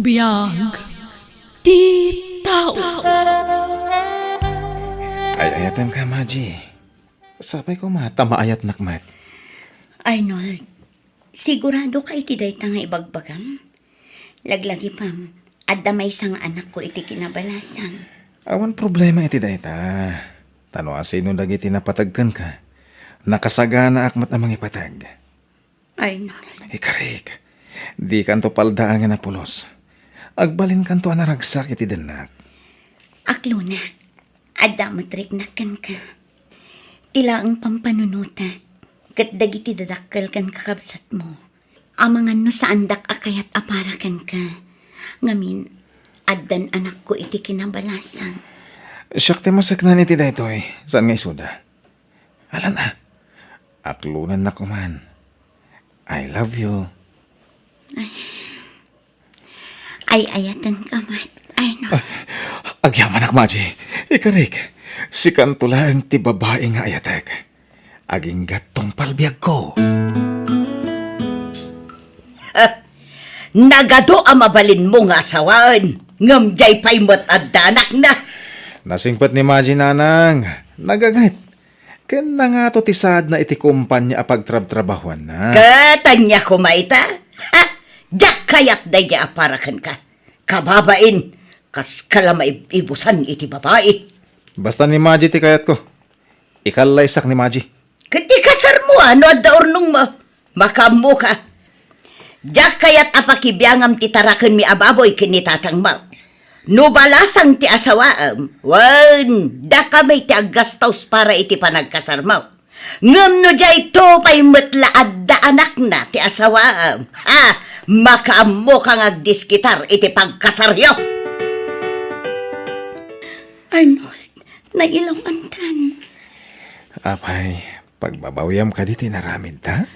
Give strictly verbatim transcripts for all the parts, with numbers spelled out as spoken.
Biag ti tao. Ay-ayatenka, Maji. Sapay koma ta maayatnak met. Arnold, sigurado ka iti dayta nga ibagbagam? Laglagipem, adda maysa nga anakko iti kinabalasan. Awan problema iti dayta. Ta no asino dagiti napateg kenka, nakasaganaak met a mangipateg. Arnold. Ikarik, dikanto paldaangen a pulos. Agbalinkanto a naragsak iti dennak. Aklonek, adda met riknak kenka. Ti laeng pampanunotek, ket dagiti dadakkel ken kakabsatmo. Amangan no saandak a kayat a para kenka. Ngamin, addan anakko iti kinabalasan. Siak ti maseknan iti daytoy, saan nga isuda? Alan a, aklonennak koman. I love you. Ay-ayatenka met, Arnold. Ah, agyamanak, Maji. Ikarik, sikanto laeng ti babai nga ayatek. Aginggat tungpal biagko. Nagadu a mabalinmo nga asawaen, ngem diay pay met adda anakna. Nasingpet ni Maji, Nanang. Nagaget. Ken nangato ti saadna iti kompania a pagtrabtrabahuanna. Ket ania koma ita? Ha? Diak kayat daydiay a para kenka. Kababain, kaska la maib-ibusan iti babai. Basta ni Maji ti kayatko. Ikallaysak ni Maji. Ket ikasarmo a no adda urnongmo. Makaammoka. Diak kayat a pakibiangam ti tarakenmi a baboy ken ni tatangmo. No balasang ti asawaem, wen, dakami ti aggastos para iti panagkasarmo. Ngem no diayto pay met la adda anakna ti asawaem, ha, makaammoka nga agdiskitar iti pagkasaryo. Arnold, nailaw-antan. Apay, pagbabawiam kadi ti inaramidta?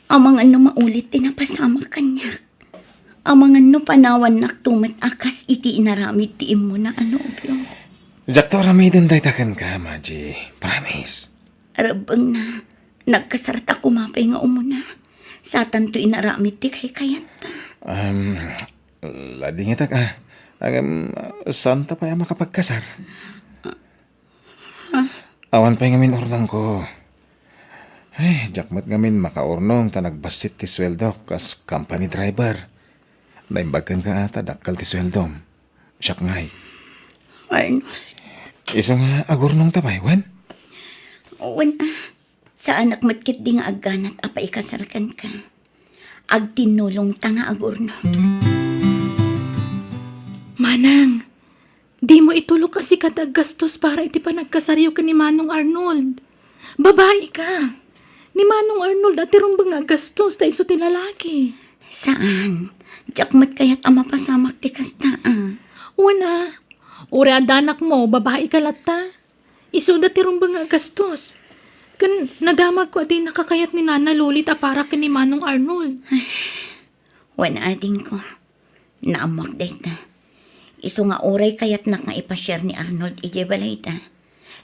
Amangan no maulit ti napasamak kaniak. Amangan no panawannakto met a kas iti inaramid ti immuna a nobio. Diakto aramiden dayta kenka, Maji. Promise. Rebbengna, nagkasarta koma pay nga umuna. Satanto inaramid ti kaykayatta. Um, ladingitak, ah. Agam, santa pay a makapagkasar? Awan pay ngamin urnongko. Ay, diak met ngamin makaurnong ta nagbassit ti sueldok kas company driver. Naimbag kenka a ta dakkel ti sueldom. Siak ngay. Arnold. Isu nga agurnongta pay, wen? Wen, ah. Saanak met ketdi nga agganat a paikasar kenka. Agtinnulongta nga agurnong. Manang, dimo itulok a sika ti aggastos para iti panagkasaryo ken ni Manong Arnold. Babai ka. Ni Manong Arnold a ti rumbeng nga aggastos ta isu ti lalaki. Saan? Diak met kayat a mapasamak ti kasta, ah. Wen a. Uray adda anakmo, babai ka latta. Isuda ti rumbeng nga agastos. Ken nadamagko a dinaka kayat ni Nana Lolit a para ken ni Manong Arnold. Wen, adingko. Naammoak dayta. Isu nga uray kayatnak nga ipasiar ni Arnold idiay balayda,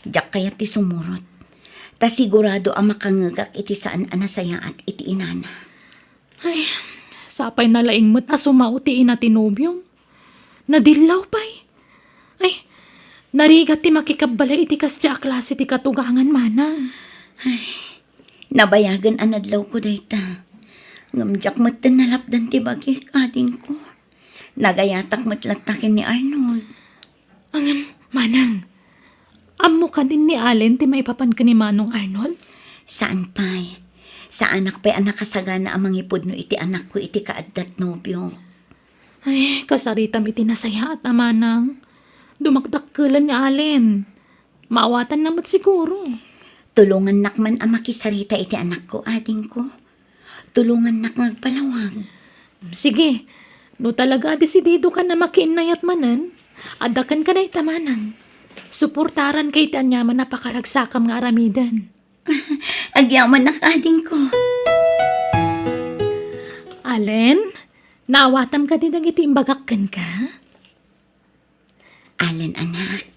diak kayat ti sumurot. Ta sigurado a makangngegak iti saan a nasayaat iti inana. Ay, sapay nalaing met a sumao ti ina ti nobiom. Nadillaw pay. Ay, narigat ti makikabbalay iti kasdiay a klase ti katugangan, manang. Ay, nabayagen a nadlawko dayta. Ngem diak metten nalapdan ti bagik, adingko. Nagayatak met latta ken ni Arnold. Ngem, manang, ammo kadin ni Allen ti maipapan ken ni Manong Arnold? Saan pay. Saanak pay a nakasagana a mangipudno iti anakko iti kaaddat nobiok. Ay, kasaritam iti nasayaat a manang. Dumakdakkelen ni Allen. Maawatanna met siguro. Tulongannak man a makisarita iti anakko, adingko. Tulongannak nga agpalawag. Sige, no talaga a desididokan a makiinnayat manen, adda kenka dayta, manang. Suportaranka iti aniaman a pakaragsakam nga aramiden. Agyamanak, adingko. Allen, naawatam kadi dagiti imbagak kenka? Allen, anak.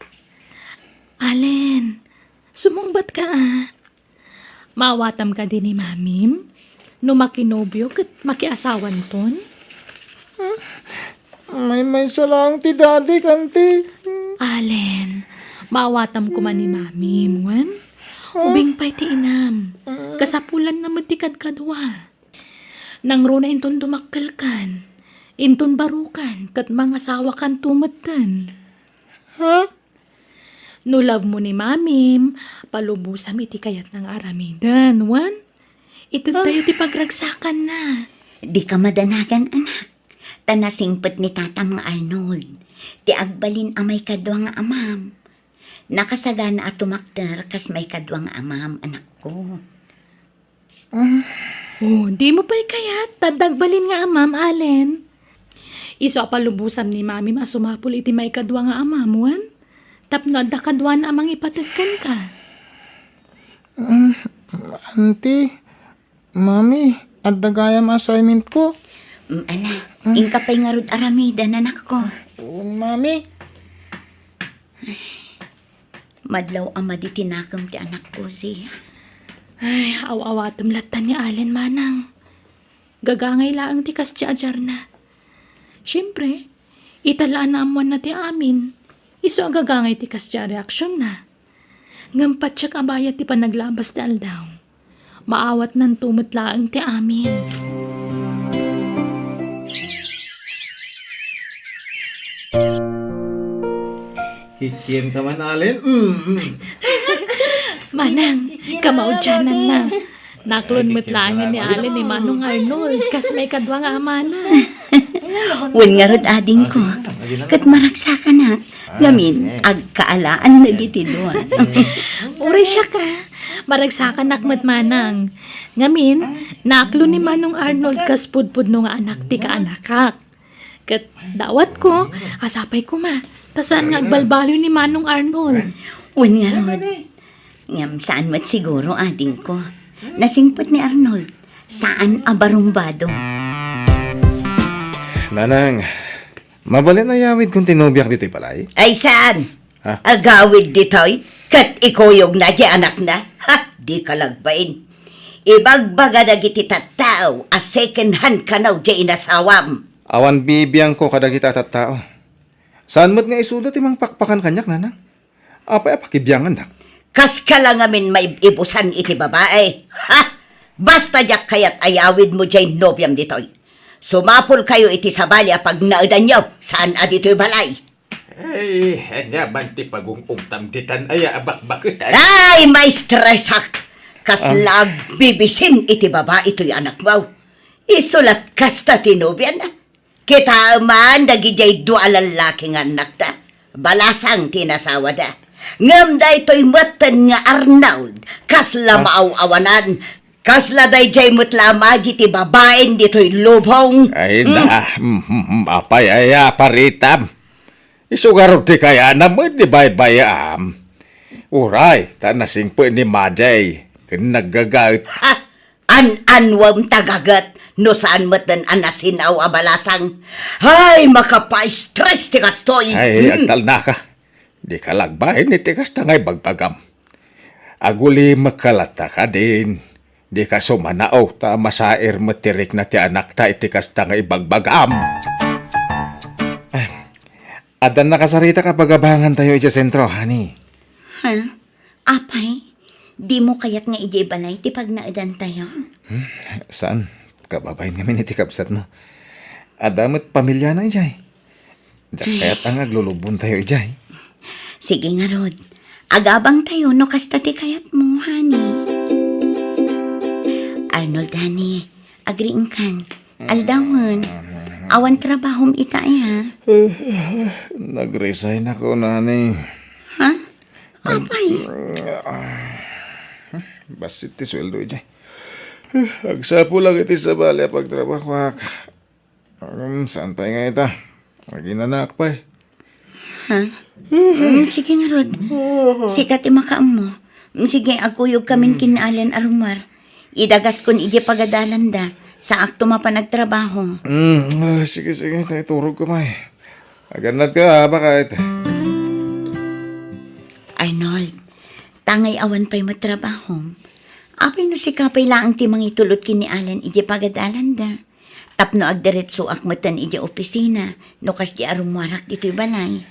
Allen, sumungbat ka, a. Maawatam kadi ni Mamim? No makinobio ket makiasawanton? Hmm? Maymaysa laeng ti dadik, anti. Allen, maawatam koma ni Mami, wen? Ubing pay ti inam. Kasapulanna met ti kadkadua. Nangruna inton dumakkelkan, inton barukan, ket mangasawakanto metten. Ha? No love mo ni Mamim, palubosam iti kayatna nga aramiden, wen? Itedtayo ti pagragsakanna. Dika madanagan, anak. Ta nasingpet ni tatam nga Arnold ti agbalin a maikadua nga amam. Nakasagana a tumakder kas maikadua nga amam, anakko. Oh, dimo pay kayat, ta adda agbalin nga amam, Allen. Isu a palubosam ni Mamim a sumapul iti maikadua nga amam, wen? Tapno adda kaduana a mangipategkenka. Mm, Auntie, Mami, adda gayam assignment ko. Mm, ala, inka pay ngarud aramiden, anakko. Wen, Mami. Madlaw a madi ti nakem ti anakko, Zia. Ay, aw-awatem latta ni Allen, manang. Gagangay laeng ti kasdi a diarna. Siempre, ita la a naammoanna ti amin. Isu a gagangay ti kasdi a reaksionna. Ngem patiek a bayat ti panaglabas ti aldaw. Maawatnanto met laeng ti amin. Kikienka man, Allen? Mm, mm. Manang, kamaudiananna. Naklon met laengen ni Allen ni Manong Arnold, kas maikadua nga amana. Wen ngarud, adingko, ket maragsakanak, ngamin, agkaalaan dagiti dua. Uray siak, a, maragsakanak met, manang. Ngamin, naklon ni Manong Arnold kas pudpudno nga anak ti kaanakak. Ket dawatko, a sapay koma, ta saan nga agbalbaliw ni Manong Arnold. Wen ngarud. Ngem saan met siguro, adingko. Nasingpet ni Arnold. Saan a barumbado. Nanang, mabalin a yawidkon ti nobiak ditoy balay? Ay, saan? Ha? Agawid ditoy, ket ikuyogna diay anakna? Ha, dika lagbain. Ibagbaga dagiti tattao a second hand kano diay inasawam. Awan bibiangko kadagiti a tattao. Saan met nga isuda ti mangpakpakan kaniak, nanang? Apay a pakibiangandak? Kaska la ngamin maib-ibusan iti babai. Ha? Basta diak kayat a yawidmo diay nobiam ditoy. Sumapulkayo iti sabali a pagnaedanyo, saan a ditoy balay. Ay, ania man ti pagung-ungtam ditan aya a bakbaketan? Ay, maistresak! Kasla agbibisin iti babai toy anakmo. Isu la't kasta ti nobiana. Kitaem man dagidiay dua a lallaki nga annakta. Balasang ti nasawada. Ngem daytoy metten nga Arnold, kasla maaw-awanan. Kasla daydiay met la a madi ti babaen ditoy lubong. Ay, na, mm, mm, mm, apay aya a paritam? Isu ngarud ti kayana met ti baybayam. Uray, ta nasingpet ni Madiay, ken naggagaet. Ha? An-anwem ta gaget no saan metten a nasinaw a balasang. Ay, makapaistres ti kastoy. Ay, hmm, agtalnaka. Dika lagbain iti kasta nga ibagbagam. Agulimekka latta kadin. Dika sumanao ta masair met ti rikna ti anakta iti kasta nga ibagbagam. Ah, addan nakasaritak a pagabangantayo iti sentro, honey. Ha? Apay, dimo kayat nga idiay balay ti pagnaedantayo? Hmm, saan? Kababain ngamin iti kabsatmo. Adda met pamiliana idiay. Diak kayat a nga aglulubontayo idiay. Sige ngarud, agabangtayo no kasta ti kayatmo, honey. Arnold, honey, agriingkan. Aldawen, awan trabahom ita, aya? Nag-resign ako, honey. Ha? Apay? Bassit ti sueldo idiay. Agsapulak iti sabali a pagtrabahoak. Um, saan pay nga ita? Aginanak pay. Ha? Mm, sige ngarud. Sika ti makaammo. Mm, sige, agkuyogkamin ken ni Allen a rumuar. Idagaskon idiay pagadalanda. Saakto mapan agtrabaho. Mm, ah, sige, sige. Tay turog ko, may. Agannad ka, ha, bakit? Arnold, tangay awan pay matrabahom. Apay no sika pay laeng ti mangitulod ken ni Allen idiay pagadalanda. Tapno agdiretsoak metten idiay opisina, no kasdi a rummuarak ditoy balay.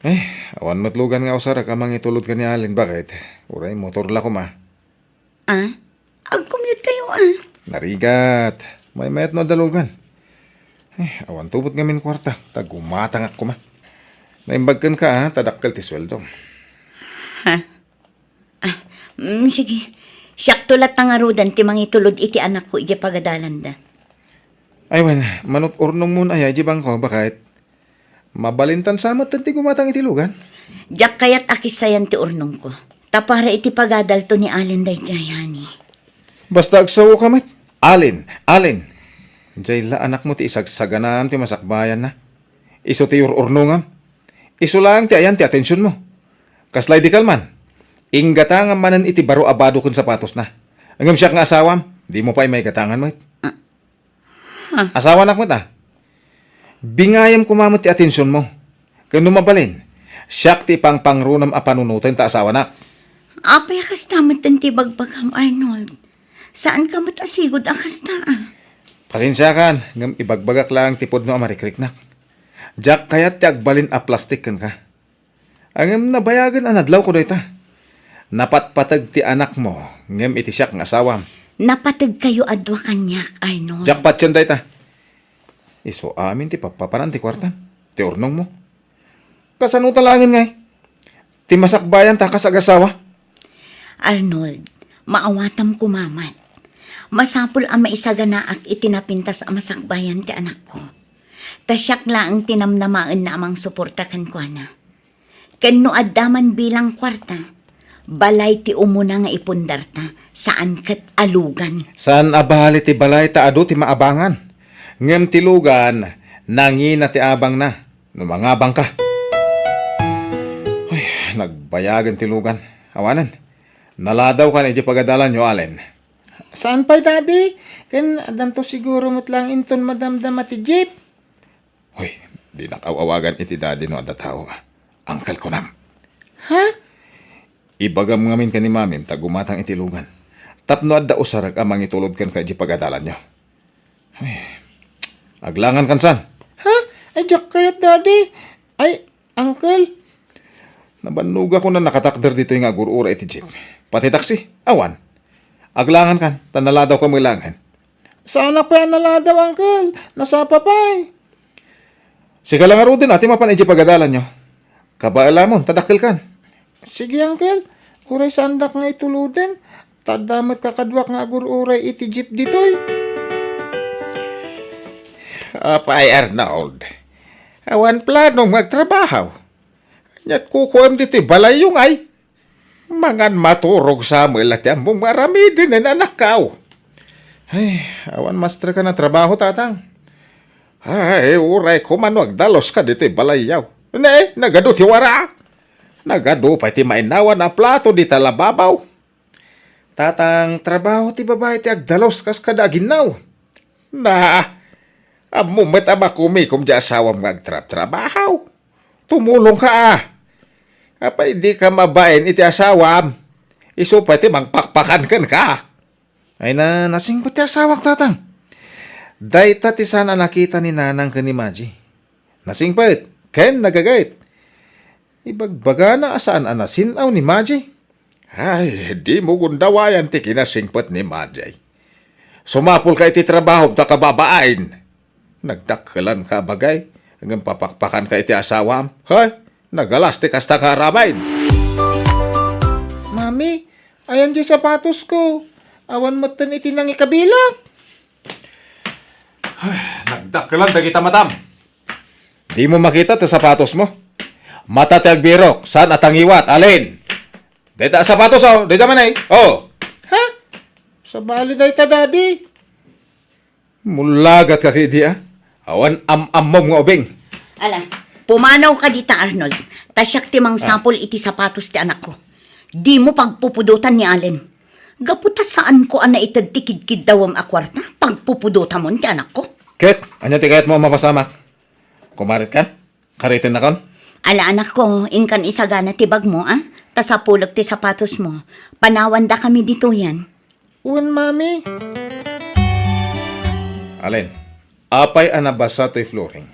Eh, awan met lugan nga usarek a mangitulod ken ni Allen, baket. Uray motor la koma. Ah? Agcommute kayo, ah? Narigat. Maymayat no adda lugan. Eh, awan tubot ngamin kuarta. Ta gumatangak koma. Naimbag kenka, ah, ta dakkel ti sueldo. Ha? Ah, mm, sige. Siakto latta ngaruden ti mangitulod iti anakko idiay pagadalanda. Ay, wen, manut-urnongmon aya idiay bangko, baket. Mabalintan sa met ti gumatang iti lugan. Diak kayat a kissayan ti urnongko. Ta para iti pagadalto ni Allen daydiay, honey. Basta agsaoka met. Allen, Allen. Diay la anakmo ti isagsaganaam ti masakbayanna. Isu ti ur-urnongam. Isu laeng ti ayan ti atensionmo. Kasla idi kalman, inggatangam manen iti baro a bado ken sapatosna. Ngem siak nga asawam, dimo pay maigatangan met. Ah, ha? Asawanak met, a. Bingayam koma met ti atensionmo. Ken no mabalin, siak ti ipangpangronam a panunoten ta asawanak. Apay a kasta metten ti ibagbagam, Arnold? Saanka met a sigud a kasta, a. Pasensiakan, ngem ibagbagak laeng ti pudno a marikriknak. Diak kayat ti agbalin a plastik kenka. Ngem nabayagen a nadlawko dayta. Napatpateg ti anakmo, ngem iti siak nga asawam. Napategkayo a dua kaniak, Arnold. Diak patien dayta. Isu amin ti pappapanan ti kuartam, ti urnongmo. Kasano ta laengen ngay? Ti masakbayan ta kas agasawa? Arnold, maawatam koma met. Masapul a maisaganaak iti napintas a masakbayan ti anakko. Ta siak laeng ti namnamaenna a mangsuporta kenkuana. Ken no adda man bilang kuarta, balay ti umuna nga ipundarta, saan ket a lugan. Saan a bali ti balay ta adu ti maabangan. Ngem ti lugan, nangina ti abangna no mangabangka. Ay, nagbayagen ti lugan. Awanen, naladawkan idiay pagadalanyo, Allen. Saan pay, Daddy? Ken addanto siguro met laeng inton madamdama ti jeep. Hoy, dinak aw-awagan iti daddy no adda tao, a. Uncle kunam. Ha? Ibagam ngamin ken ni Mamim ta gumatang iti lugan. Tapno adda usarek a mangitulod kenka iti pagadalanyo. Ay, aglangan kan san? Ha? Ay, diak kayat, Daddy. Ay, Uncle. Nabannogakon a nakatakder ditoy nga agur-uray iti jeep. Pati taxi, awan. Aglangan kan, ta naladawka met laengen. Saanak pay a naladaw, Uncle. Nasapa pay. Sika la ngaruden a ti mapan idiay pagadalanyo. Kabaelamon, ta dakkelkan. Sige, Uncle. Uray saandak nga ituloden, ta adda met kakaduak nga agur-uray iti jeep ditoy. Apay, Arnold, awan planom nga agtrabaho. Ania't kukuem ditoy balayyo ngay? Mangan maturog sa met la ti ammom nga aramiden, anakko. Ay, awan masterka nga trabaho, Tatang. Ay, uray koma no agdaluska ditoy balayyo. Ne, nagadu ti wara. Nagadu pay ti mainawan a plato dita lababaw. Tatang, trabaho ti babai ti agdalus kas kada aginnaw. Na, ammom met a makumikom ti asawam nga agtrabtrabaho. Tumulongka, a. Apay dika mabain iti asawam? Isu pay ti mangpakpakan kenka. Ay na, nasingpet ti asawak, Tatang. Dayta ti saan a nakita ni Nanang ken ni Maji. Nasingpet ken nagagayt. Ibagbagana a saan a nasin-aw ni Maji. Ay, dimo gundawayan ti kinasingpet ni Maji. Sumapulka iti trabahom ta kababain. Nagdakkelanka a bagay, ngem papakpakanka iti asawam. Hay, nagalas ti kasta nga aramid. Mami, ayan diay sapatosko. Awan metten iti nangikabilak. Ay, nagdakkelan dagita matam. Dimo makita ti sapatosmo? Mata ti agbirok, saan a tangiwat, Allen? Dayta a sapatos, o. Dayta manen, o. Ha? Sabali dayta, Daddy. Mulagatka ketdi, a. Awan am-ammom nga ubing. Ala, pumanawka dita, Arnold. Ta siak ti mangsapul iti sapatos ti anakko. Dimo pagpupudotan ni Allen. Gapu ta saanko a naited ti kidkiddawem a kuarta, pagpupudotamon ti anakko. Ket, ania ti kayatmo a mapasamak? Kumaritkan? Karitennakon? Ala, anakko, inkan isagana ti bagmo, a? Ta sapulek ti sapatosmo. Panawandakami ditoyen. Wen, Mami. Allen, Apay a nabasa toy, Floring?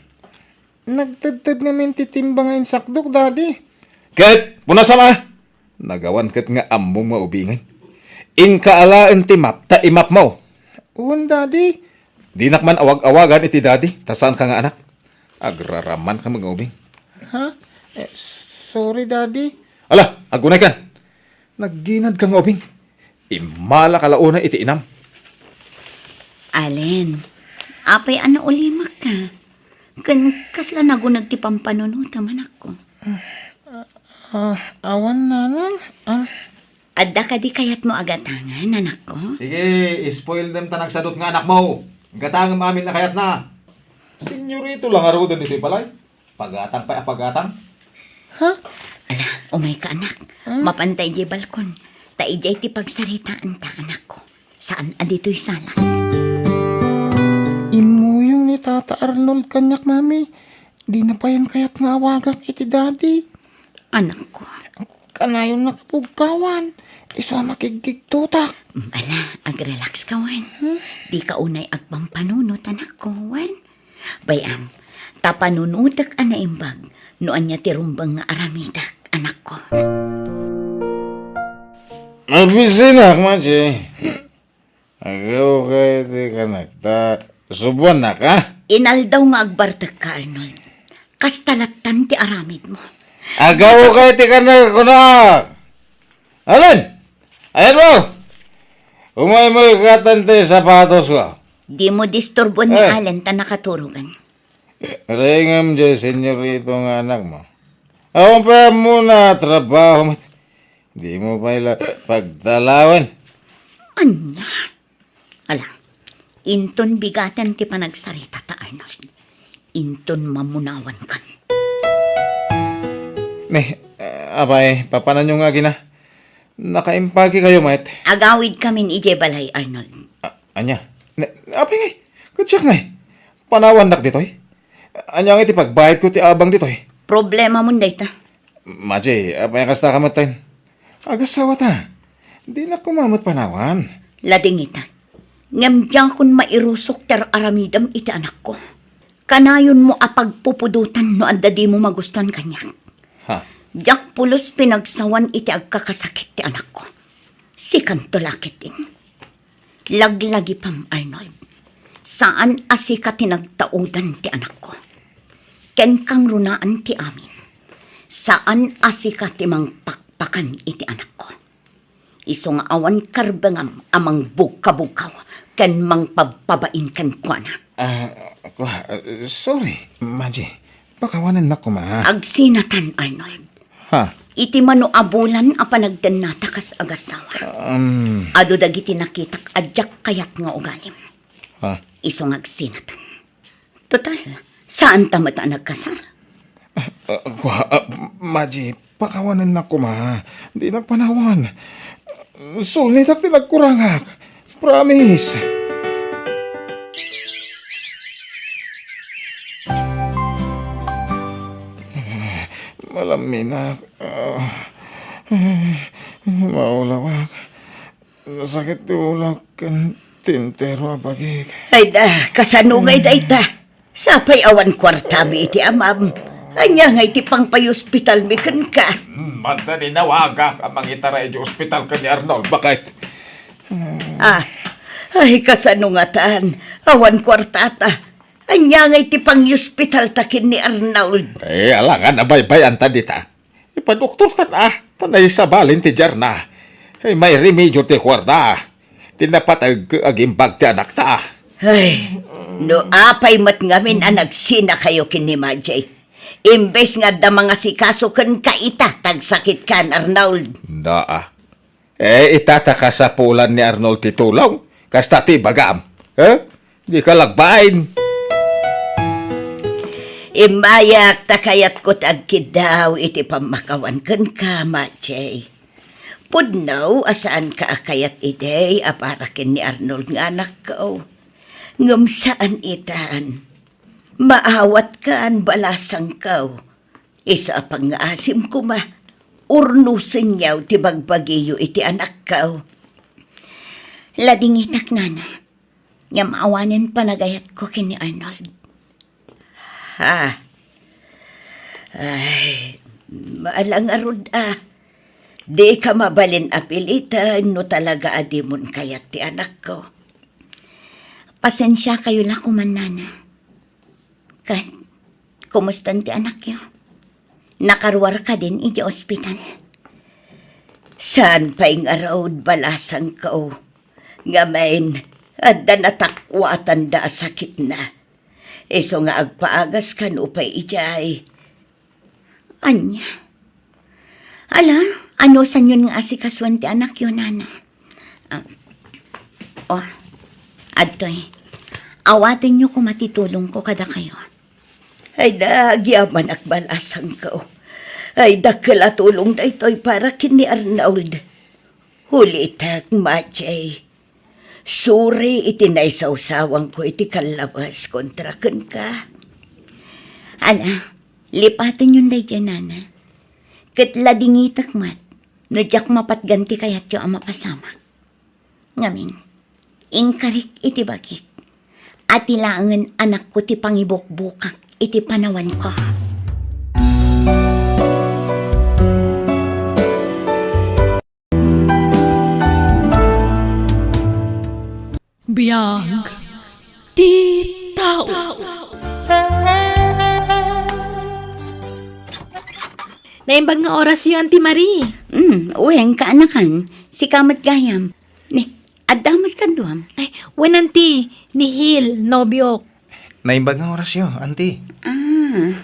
Nagtedted ngamin ti timba nga insakdok, Daddy. Ket, punasan a! Nagawan ket nga ammom nga ubingen. Inka alaen ti map, ta imapmo. Wen, Daddy. Dinak man awag-awagan iti Daddy, ta saanka nga anak. Agraramanka nga ubing. Ha? Eh, sorry, Daddy. Ala, agunaykan. Nagginadka nga ubing. Immalaka la unay iti inam. Allen, apay a naulimakka? Ken kasla nagunag ti pampanunotam, anakko? Ah, awan, nanang. Ah. Adda kadi kayatmo a gatangan, anakko? Sige, spoil dem ta nagsadut nga anakmo. Gatangem amin a kayatna. Senyorito la ngaruden ditoy balay. Pagatang pay a pagatang. Ha? Ala, umayka, anak. Ah? Mapanta idiay balkon. Ta idiay ti pagsaritaanta, anakko. Saan a ditoy salas. Immuyong ni Tata Arnold kaniak, Mami. Dina payen kayat nga awagak iti Daddy. Anakko. Kanayon nakapugkawan. Isu a makigkigtotak. Ala, agrelax ka, wen. Hmm? Dika unay agpampanunot, anakko, wen. Bay-am, ta panunotek a naimbag no ania ti rumbeng nga aramidek, anakko. Mabisinak, Maji. Agaw kay ti kanak, ta subuannak, ha? Inaldaw nga agbartekka, Arnold. Kasta lattan ti aramidmo. Agaw kay ti kanak, kunak! Alin? Ayan mo! Umay mo ikatan ti sapatos ko. Di mo disturbuan ni Eh. Allen ta nakaturogan. Rengem diay senyorito nga anakmo. Awan pay ammona a trabaho met. Di mo pay la pagtalawen. Ania? Ala, inton bigaten ti panagsarita ta, Arnold. Inton mamunawankan. Ne, eh, apay, papananyo nga agina? Nakaimpagi kayo met? Agawid kamin idiay balay, Arnold. A-, ania? Ne, apay ngay? Kadiak ngay? Panawannak ditoy? Ania ngay ti pagbayadko ti abang ditoy? Problemamon dayta. Maji, apay a kasta ka met, ten? Agasawata. Dinak koma met panawan. Ladingitak. Ngem diakon mairusok ti ar-aramidem iti anakko. Kanayonmo a pagpupudotan no adda dimo magustuan kaniak. Ha? Diak pulos pinagsawan iti agkakasakit ti anakko. Sikanto la ketdin. Laglagipem, Arnold. Saan a sika ti nagtaudan ti anakko. Ken kangrunaan ti amin. Saan a sika ti mangpakpakan iti anakko. Isu nga awan karbengam a mangbugkabugkaw ken mangpabpabain kenkuana. Ah, kua-, ah, sorry, Maji. Pakawanennak koma. Agsinatan, Arnold. Ha? Iti mano a bulan a panagdennata kas agasawa. Um. Adu dagiti nakitak a diak kayat nga ugalim. Ha? Isu nga agsinatan. Total, saanta met a nagkasar. Ah, ah, kua-, ah, Maji, pakawanennak koma. Dinak panawan. Sulnitak ti nagkurangak. Promise. Malamminak. Ah, maulawak. Nasakit ti ulak ken ti entero a bagik. Ay da, kasano ngay dayta? Sapay awan kuartami iti amam. Ania ngay ti pangpayospitalmi kenka? Hmm, manta ti nawagak a mangitara iti ospital ken ni Arnold. Bakit? Ah, ay, kasano ngatan? Awan kuartata. Ania ngay ti pangyospitalta ken ni Arnold? Eh, alangan a baybay-anta dita. Ipadoktortan a, ta naisabalin ti diarna. Ay, mairemedio ti kuarta. Ti napateg agimbag ti anakta. Ay, no apay met ngamin a nagsinakayo ken ni Majay. Imbes nga adda mangasikaso kenka ita, tagsakitkan, Arnold. Naa. Eh, ita ta kasapulan ni Arnold ti tulong. Kasta ti ibagam. Eh? Dika lagbain. Immayak ta kayatko ti agkiddaw iti pammakawan kenka, Majay. Pudno a saanka a kayat idi a para ken ni Arnold nga anakko. Ngem saan itan. Maawatkan, balasangko. Isu a pangngaasim koma, urnosenyo ti bagbagiyo iti anakko. Ladingitak, nana. ngem awanen panagayatko ken ni Arnold. Ha? Ay, ala ngarud a. Dika mabalin a piliten no talaga a dimon kayat ti anakko. Pasensiakayo la koma, Nana. Ket, kumustan ti anakyo? Nakaruar kadin idiay ospital? Saan pay ngarud, balasangko. Ngamin, adda natakuatanda a sakitna. Isu nga agpaagas kano pay idiay. Ania? Ala, anusanyon nga asikasuan ti anakyo, Nana? Ah, oh, adtoy. Awatenyo koma ti tulongko kadakayo. Ay, nagyamanak, balasangko. Ay, dakkel a tulong daytoy para ken ni Arnold. Ulitek, Majay. Suri iti naisawsawangko iti kallabas kontra kenka. Ala, lipatenyon daydiay, Nana. Ket ladingitek met no diak mapatgan ti kayatyo a mapasamak. Ngamin, inkarik iti bagik a ti laengen anakko ti pangibukbukak iti panawanko. Biag ti tao. Naimbag nga orasyo, Auntie Marie. Mm, wen, kaanakan. Sika met gayam. Ni, adda met kaduam? Ay, wen, Auntie. Ni Hil, nobiok. Naimbag nga orasyo, Auntie. Ah.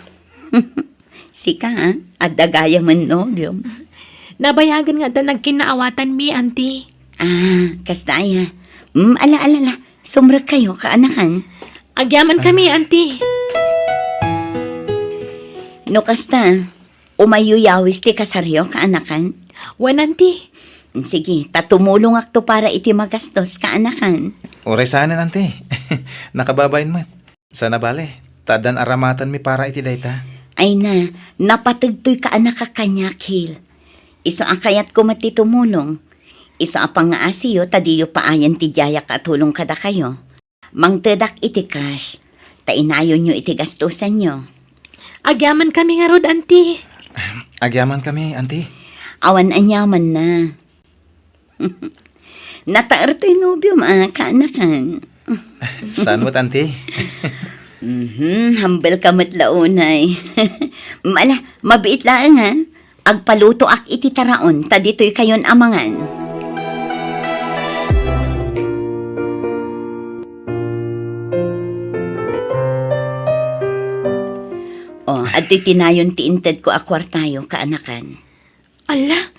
Sika, ah? Adda gayam a nobiom? Nabayagen nga adda nagkinnaawatanmi, Auntie. Ah, kasta aya. Mm, ala, ala, ala. Sumrekkayo, kaanakan. Agyamankami, Auntie. No kasta, umayyo yawis ti kasaryo, kaanakan? Wen, Auntie. Sige, ta tumulongakto para iti magastos, kaanakan. Uray saanen, Auntie. Nakababain met. Saan a bale, ta addan aramatenmi para iti dayta. Ay na, napategtoy kaanakak kaniak, Hil. Isu a kayatko met ti tumulong. Isu a pangngaasiyo ta diyo paayen ti diayak a tulong kadakayo. Mangtedak iti cash, ta inayonyo iti gastusanyo. Agyamankami ngarud, Auntie. Agyamankami, Auntie. Awan aniamanna. Nataer toy nobiom a, kaanakan. Saan met, Auntie? Mhm, humble ka met la unay. Ala, mabiit laeng, ha? Agpalutoak iti taraon, ta ditoykayon a mangan. O, adtoy tinayon ti intedko a kuartayo, kaanakan. Ala,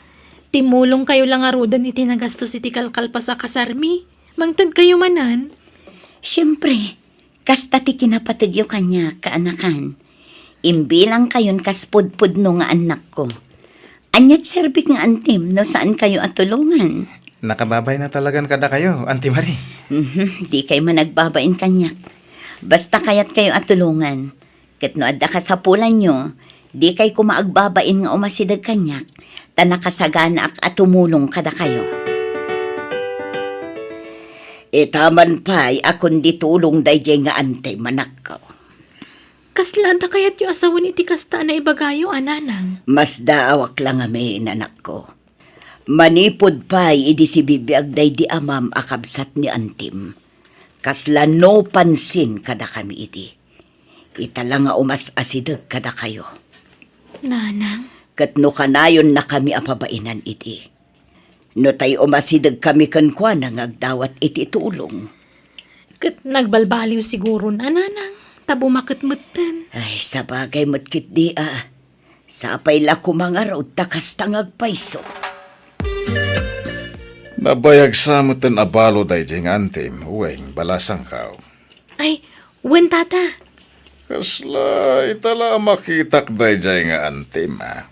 timulongkayo la ngaruden iti nagastos iti kalkalpas a kasarmi. Mangtedkayo manen. Siempre, kasta ti kinapategyo kaniak, kaanakan. Imbilangkayon kas pudpudno nga annakko. Ania ti serbik nga antim no saankayo a tulongan? Nakababain a talagan kadakayo, Auntie Marie. Mhm, dikay man agbabain kaniak. Basta kayatkayo a tulongan. Ket no adda kasapulanyo, dikay koma agbabain nga umasideg kaniak, ta nakasaganaak a tumulong kadakayo. Ita man pay a kundi tulong daydiay nga antim, anakko. Kasla adda kayatyo a sawen iti kasta a naibagayo, a nanang? Masdaawak la ngamin, anakko. Manipud pay idi sibibiag daydi amam a kabsat ni antim, kasla no pansin kadakami idi. Ita la nga umas-asideg kadakayo. Nanang? Ket no kanayonnakami a pabainan idi, no tay umasidegkami kenkuana nga agdawat iti tulong. Ket nagbalbaliw siguron a, nanang, ta bumaket metten. Ay, sabagay met ketdi a. Sapay la koma ngarud ta kasta nga agpayso. Nabayag sa metten a balo daydiay nga antim, wen, balasangko. Ay, wen, tata. Kasla, ita la a makitak daydiay nga antim, a.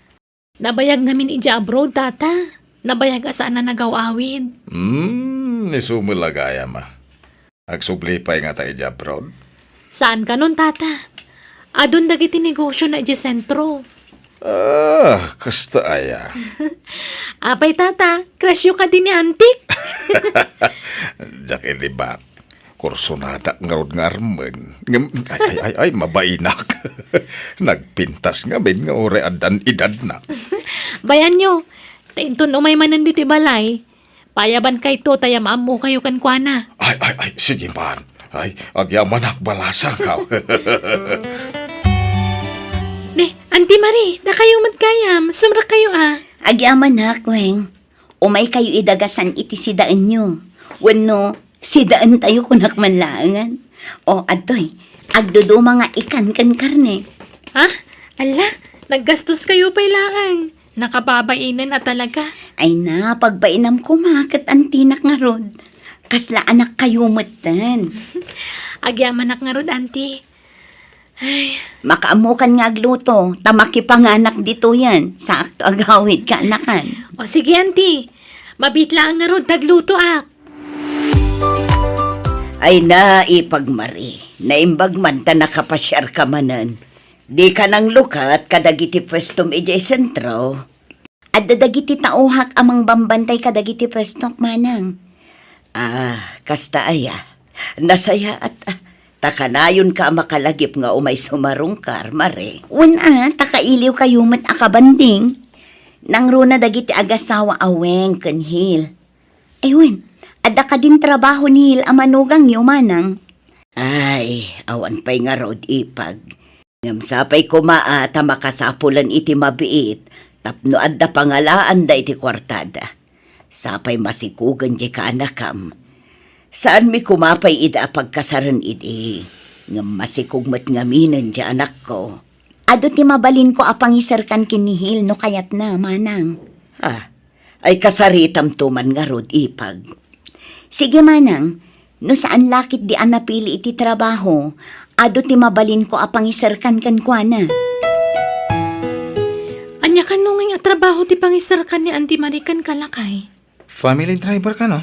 Nabayag ngamin idiay abroad, tata. Nabayag a saan a nagaw-awid. Hmm, isu met la gayam, a. Agsubli pay ngata idiay abroad? Saan kanon, tata? Adun dagiti negosiona idiay sentro. Ah, kasta aya. Apay, tata, crushyo kadi ni antik? Diak ilibak. Kursonadak ngarud nga armen. Ngem, ay, ay, ay, ay, mabainak. Nagpintas ngamin nga uray addan edadna. Bayanyo, ta inton umay manen ditoy balay, payabankayto ta yam-ammokayo kenkuana. Ay, ay, ay, sige man. Ay, agyamanak, balasang, haw. Ne, Auntie Marie, dakayo met gayam, sumrekkayo a. Agyamanak, Weng. Umaykayo idagasan iti sidaenyo. Wenno, sidaentayo kunak man laengen. O, adtoy, agduduma nga ikan ken karne. Ha? Ala, naggastoskayo pay laeng. Nakababainen a talaga. Ay na, pagbainam koma ket antinak ngarud. Kasla anakkayo metten. Agyamanak ngarud, Auntie. Ay. Makaammokan nga agluto, ta makipanganak ditoyen. Saakto agawid, kaanakan. O sige, Auntie. Mabiit laeng ngarud ta aglutoak. Ay na, Ipag Marie. Naimbag man ta nakapasiarka manen. Dika nanglukat kadagiti puestom idiay sentro. Adda dagiti tauhak a mangbambantay kadagiti puestok, manang. Ah, kasta aya. Nasayaat, ah. Ta kanayonka a makalagip nga umay sumarungkar, Marie. Wen a, ta kailiwkayo met a kabanding. Nangruna dagiti agasawa a Weng ken Hil. Ay wen, adda kadin trabaho ni Hil a manugangyo, manang? Ay, awan pay ngarud, Ipag. Ngem sapay koma a ta makasapulan iti mabiit tapno adda pangalaanda iti kuartada. Sapay masikugen diay kaanakam. Saanmi koma pay ida a pagkasaren idi, ngem masikog met ngaminen diay anakko. Adu ti mabalinko a pangiserkan ken ni Hil no kayatna, manang. Ah, ay kasaritamto man ngarud, Ipag. Sige, manang, no saan la ketdi a napili iti trabaho, adu ti mabalinko a pangiserkan kenkuana. Ania kano ngay a trabaho ti pangiserkan ni Auntie Marie kenka, lakay? Family driver kano?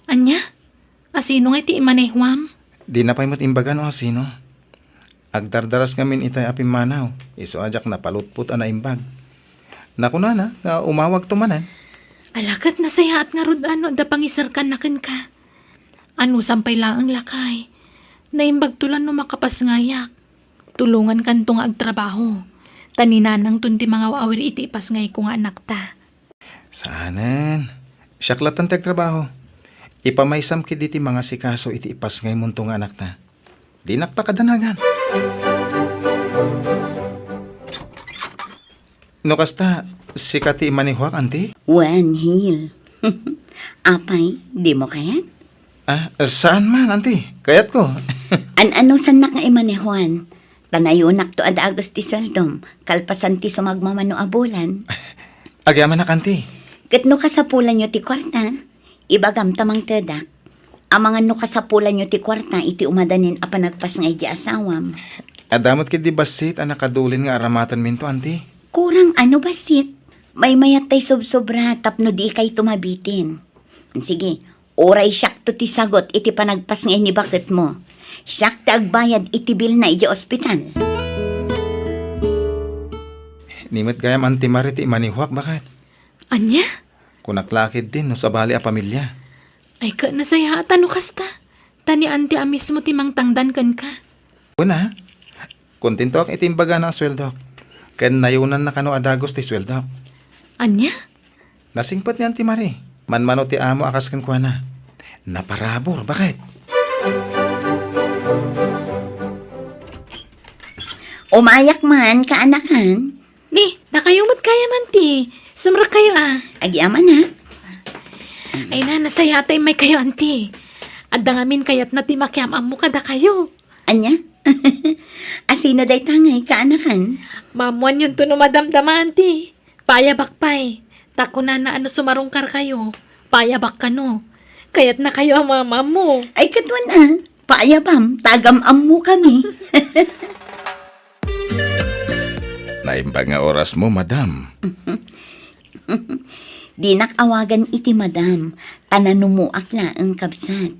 Ania? Asino ngay ti imanehuam? Dina pay met imbaga no asino. Agdardaras ngamin itay a pimmanaw, isu a diak napalutpot a naimbag. Nakunana nga umawagto manen. Ala ket nasayaat ngarud a no adda pangiserkanna kenka. Anusam pay laeng, lakay. Naimbagto la no makapasngayak. Tulongankanto nga agtrabaho. Ta ni nanangton ti mangaw-awir iti ipasngayko nga anakta. Saanen. Siak lattan ti agtrabaho. Ipamaysam ketdi ti mangasikaso iti ipasngaymonto nga anakta. Dinak pakadanagan. No kasta, sika ti imanehuak, Auntie? Wen, Hil. Apay, dimo kayat? Ah, saan man, Auntie. Kayatko. An-anusannak nga imanehuan? Ta nayonakto a dagus ti sueldom, kalpasan ti sumagmamano a bulan. Agyamanak, Auntie. Ket no kasapulanyo ti kuarta, ibagam ta mangtedak. Amangan no kasapulanyo ti kuarta iti umadanen a panagpasngay di asawam. Adda met ketdi bassit a nakadulin nga aramatenminto, Auntie. Kurang a no bassit. Maymayat tay sobsobra tapno dikayto mabitin. Sige, uray siakto ti sagut iti panagpasngay ni baketmo. Siak ti agbayad iti bilna idiay ospital. Ni met gayam, Auntie Marie, ti imanehuak, baket. Ania? Kunak la ketdin no sabali a pamilia. Ay, ket nasayaat a no kasta. Ta ni Auntie a mismo ti mangtangdan kenka. Kuna, kontentoak iti imbagana a sueldok. Ken nayonanna kano a dagus ti sueldok. Ania? Nasingpet ni Auntie Marie. Manmano ti amo a kas kenkuana. Naparabur, baket. Umayak man, kaanakan. Ni, dakayo met gayam, Auntie. Sumrekkayo a. Agyamanak. Ay na, nasayaat a immaykayo, Auntie. Adda ngamin kayatna ti makiam-ammo kadakayo. Ania? Asino dayta ngay, kaanakan? Maammoanyonto no madamdama, Auntie. Paayabak pay. Ta kunana a no sumarungkarkayo, paayabak kano. Kayatnakayo a maam-ammo. Ay, ket wen a. Paayabam, ta agam-ammokami. Naimbag nga orasmo, madam. Dinak awagan iti madam, ta nanumoak laeng, kabsat.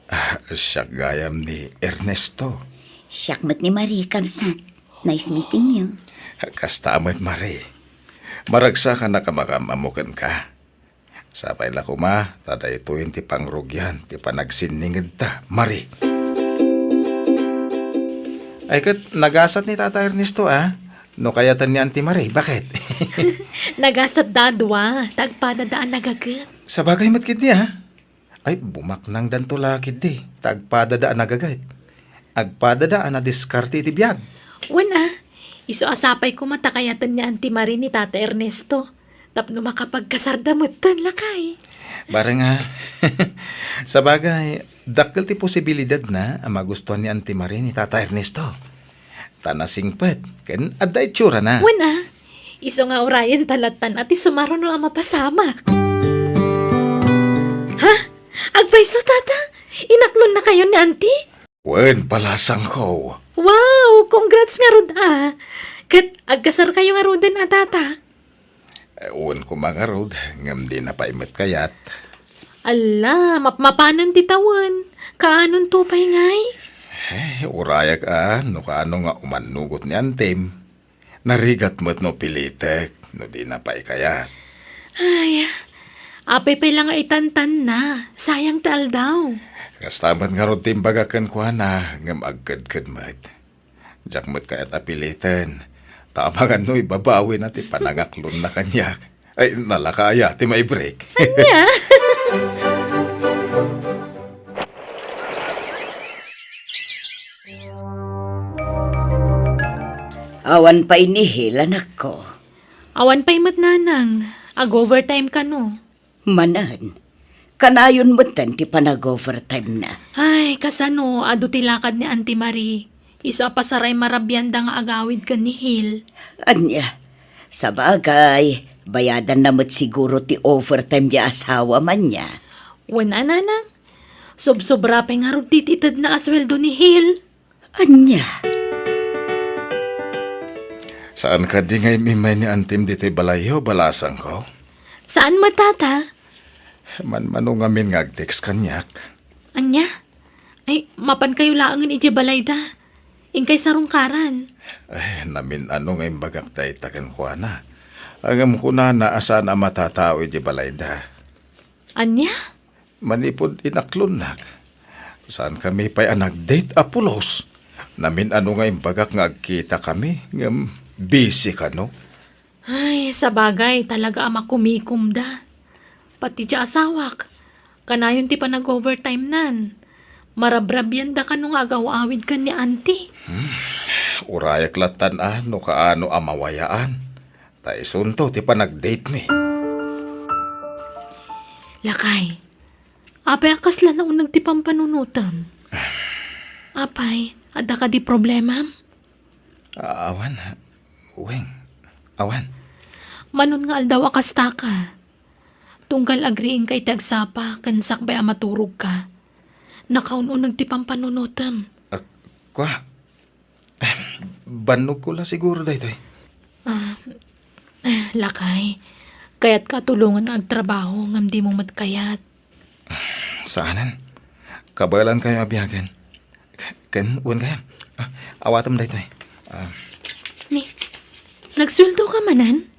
Ah, siak gayam ni Ernesto. Siak met ni Marie, kabsat. Nice meeting you. Kasta met, Marie. Maragsakan a makiam-ammo kenka. Sapay la koma, ta daytoyen ti pangrugian ti panagsinningedta, Mari. Ay ket, nagasat ni Tata Ernesto, a? No kayatan ni Auntie Mari, baket? Nagasat da a dua, ta agpadada a nagaget. Sabagay met ketdi, a? Ay, bumaknangdanto la ketdi, ta agpadada a nagaget. Agpadada a nadiskarte iti biag. Wen, a, isu a sapay koma ta kayaten ni Auntie Mari ni Tata Ernesto tapno makapagkasarda metten, lakay. Bareng a, sabagay, dakkel ti posibilidadna a magustuan ni Auntie Mari ni Tata Ernesto. Ta nasingpet ken adda itsurana. Wen, a, isu nga urayenta lattan a ti sumaruno a mapasamak. Ha? Agpayso, Tata? Inaklonnakayon ni Auntie? Wen, balasangko. Wow! Congrats ngarud, a. Ket agkasarkayo ngaruden a, Tata? Eh, wen koma ngarud, ngem dina pay met kayat. Ala, mapmapanen ti tawen. Kaanonto pay ngay? Eh, urayak a, no kaano nga umannugot ni Auntiem. Narigat met no pilitek, no dina pay kayat. Ay, apay pay la nga itantanna, sayang ti aldaw. Kasta met ngarud ti imbagak kenkuana, ngem agkedked met. Diak met kayat a piliten, ta amangan no ibabawina ti panangaklonna kaniak. Ay, nalaka aya ti maibreak. Ania? Awan pay ni Hil, anakko. Awan pay met, nanang. Ag-overtime kano? Manen. Kanayon metten ti panag-overtime na. Ay, kasano, adu ti lakad ni Auntie Marie. Isu a pasaray marabianda nga agawid ken ni Hil. Ania, sabagay, bayadanna met siguro ti overtime ti asawa man niya. Wen a, nanang. Sobsobra pay ngarud ti itedna a sueldo ni Hil. Ania? Saan kadi nga im-immay ni Auntiem ditoy balayyo, balasangko? Saan met, Tata? Manmano ngamin nga ag-text kaniak. Ania? Ay, mapankayo laengen idiay balayda. Inkay sarungkaran. Ay, namin-ano nga imbagak dayta kenkuana. Ngem kunana a saan a matatao idiay balayda. Ania? Manipud inaklonnak, saankami pay a nag-date a pulos. Namin-ano nga imbagak nga agkitakami, ngem busy kano. Ay, sabagay, talaga a makumikomda. Pati ti asawak, kanayon ti panag-overtime nan. Marabrabianda kano nga agaw-awid ken ni Auntie. Hmm, urayak lattan a no kaano a mawayaan. Ta isunto ti panag-date mi. Lakay, apay a kasla nauneg ti pampanunotem? Apay, adda kadi problemam? A-, awan, Weng. Awan. Manon nga aldaw a kastaka. Tunggal agriingka iti agsapa ken sakbay a maturogka, nakaun-uneg ti pampanunotem. Ah, kua? Bannogko la siguro daytoy. Ah, eh, lakay, kayatka a tulongan nga agtrabaho ngem dimo met kayat. Saanen. Kabaelankayo a biagen. K-, ken, wen gayam. Ah, awatem daytoy. Ah. Ni, nagsueldoka manen?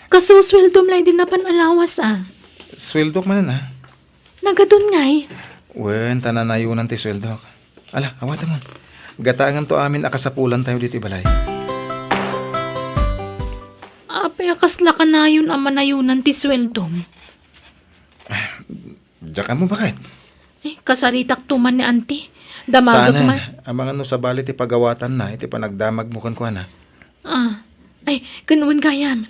Kasusueldom la idi napan a lawas, a. Sueldok manen, a. Nagadun ngay? Wen, ta nanayonan ti sueldok. Ala, awatemon. Gataenganto amin a kasapulantayo ditoy balay. Apay a kasla kanayon a manayonan ti sueldom? Diak ammo, baket? Eh, kasaritakto man ni Auntie. Damagek man. Saanen, amangan no sabali ti pagawatanna iti panagdamagmo kenkuana. Ah, ay, ken wen gayam.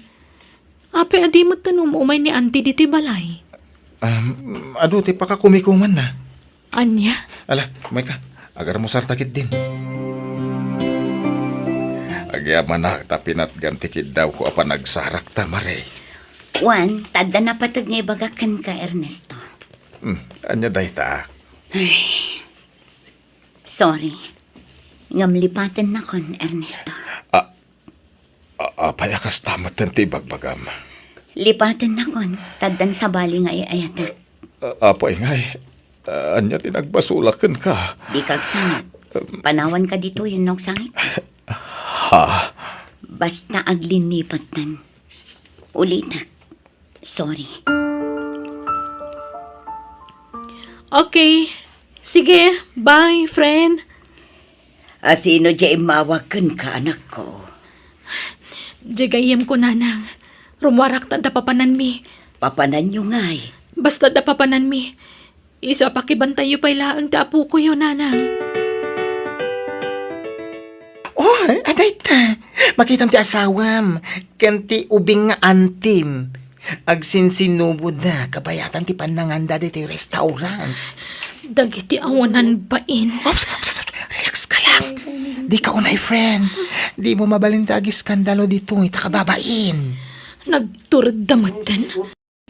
Apay a di met ten um-umay ni Auntie ditoy balay? Um, adu ti pakakumikumanna. Ania? Ala, umayka. Agarmusarta ketdin. Agyamanak ta pinatgan ti kiddawko a panagsarakta, Mare. Wen, ta adda napateg nga ibagak kenka, Ernesto. Hmm, ania dayta? Ay. Sorry. Ngem lipatennakon, Ernesto. A-, a-, apay a kasta metten ti ibagbagam? Lipatennakon, ta addan sabali nga ay-ayatek. A-, apay ngay? A-, ania ti nagbasolak kenka? Dika agsangit. Panawanka ditoy wenno agsangit? Ha? Basta aglinnipattan. Ulitek. Sorry. Okay. Sige, bye, friend. A, sino diay immawag kenka, anakko? Diay gayyemko, nanang. Rummuarak ta adda papananmi. Papananyo ngay? Basta adda papananmi. Isu a pakibantayyo pay laeng ti apokoyo, nanang. Oh, adayta. Makitam ti asawam ken ti ubing nga antim. Agsinsinubodda kabayatan ti pannanganda ditoy restaurant. Dagiti awanan bain. Ops, ops, ops, relax ka lang. Dika unay, friend. Dimo mabalin ti agiskandalo ditoy ta kababain. Nagturedda metten.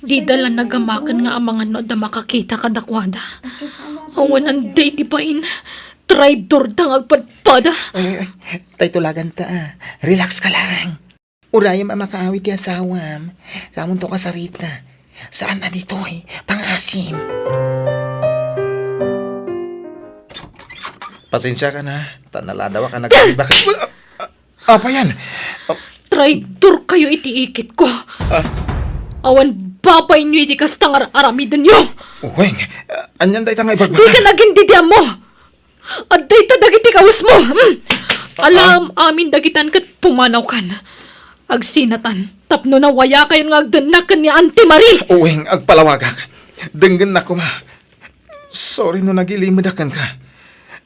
Dida la nagamaken nga amangan no adda makakita kadakuada. Awanan daydi bain. Traidorda nga agpadpada. Ay, ay, ay. Tay tulaganta, ah. Relax ka lang. Urayem a makaawid ti asawam. Samunto kasarita. Saan a ditoy? Pangaasim. Pasensiakan, ha, ta naladaw a nagsalibak. Apa yan? Traidor kayo iti ikit ko. Ah. Awan babainyo iti kasta nga ar-, aramidenyo. Weng, anian dayta nga ibagbasa? Dika nagin didiammo. Adda ita dagiti kawesmo. Hmm. Alam amin dagitan ket pumanawkan. Agsinatan. Tapno nawayakayon nga agdennak ken ni Auntie Marie. Weng, agpalawagak. Denggennak koma. Sorry no nagilimedak kenka.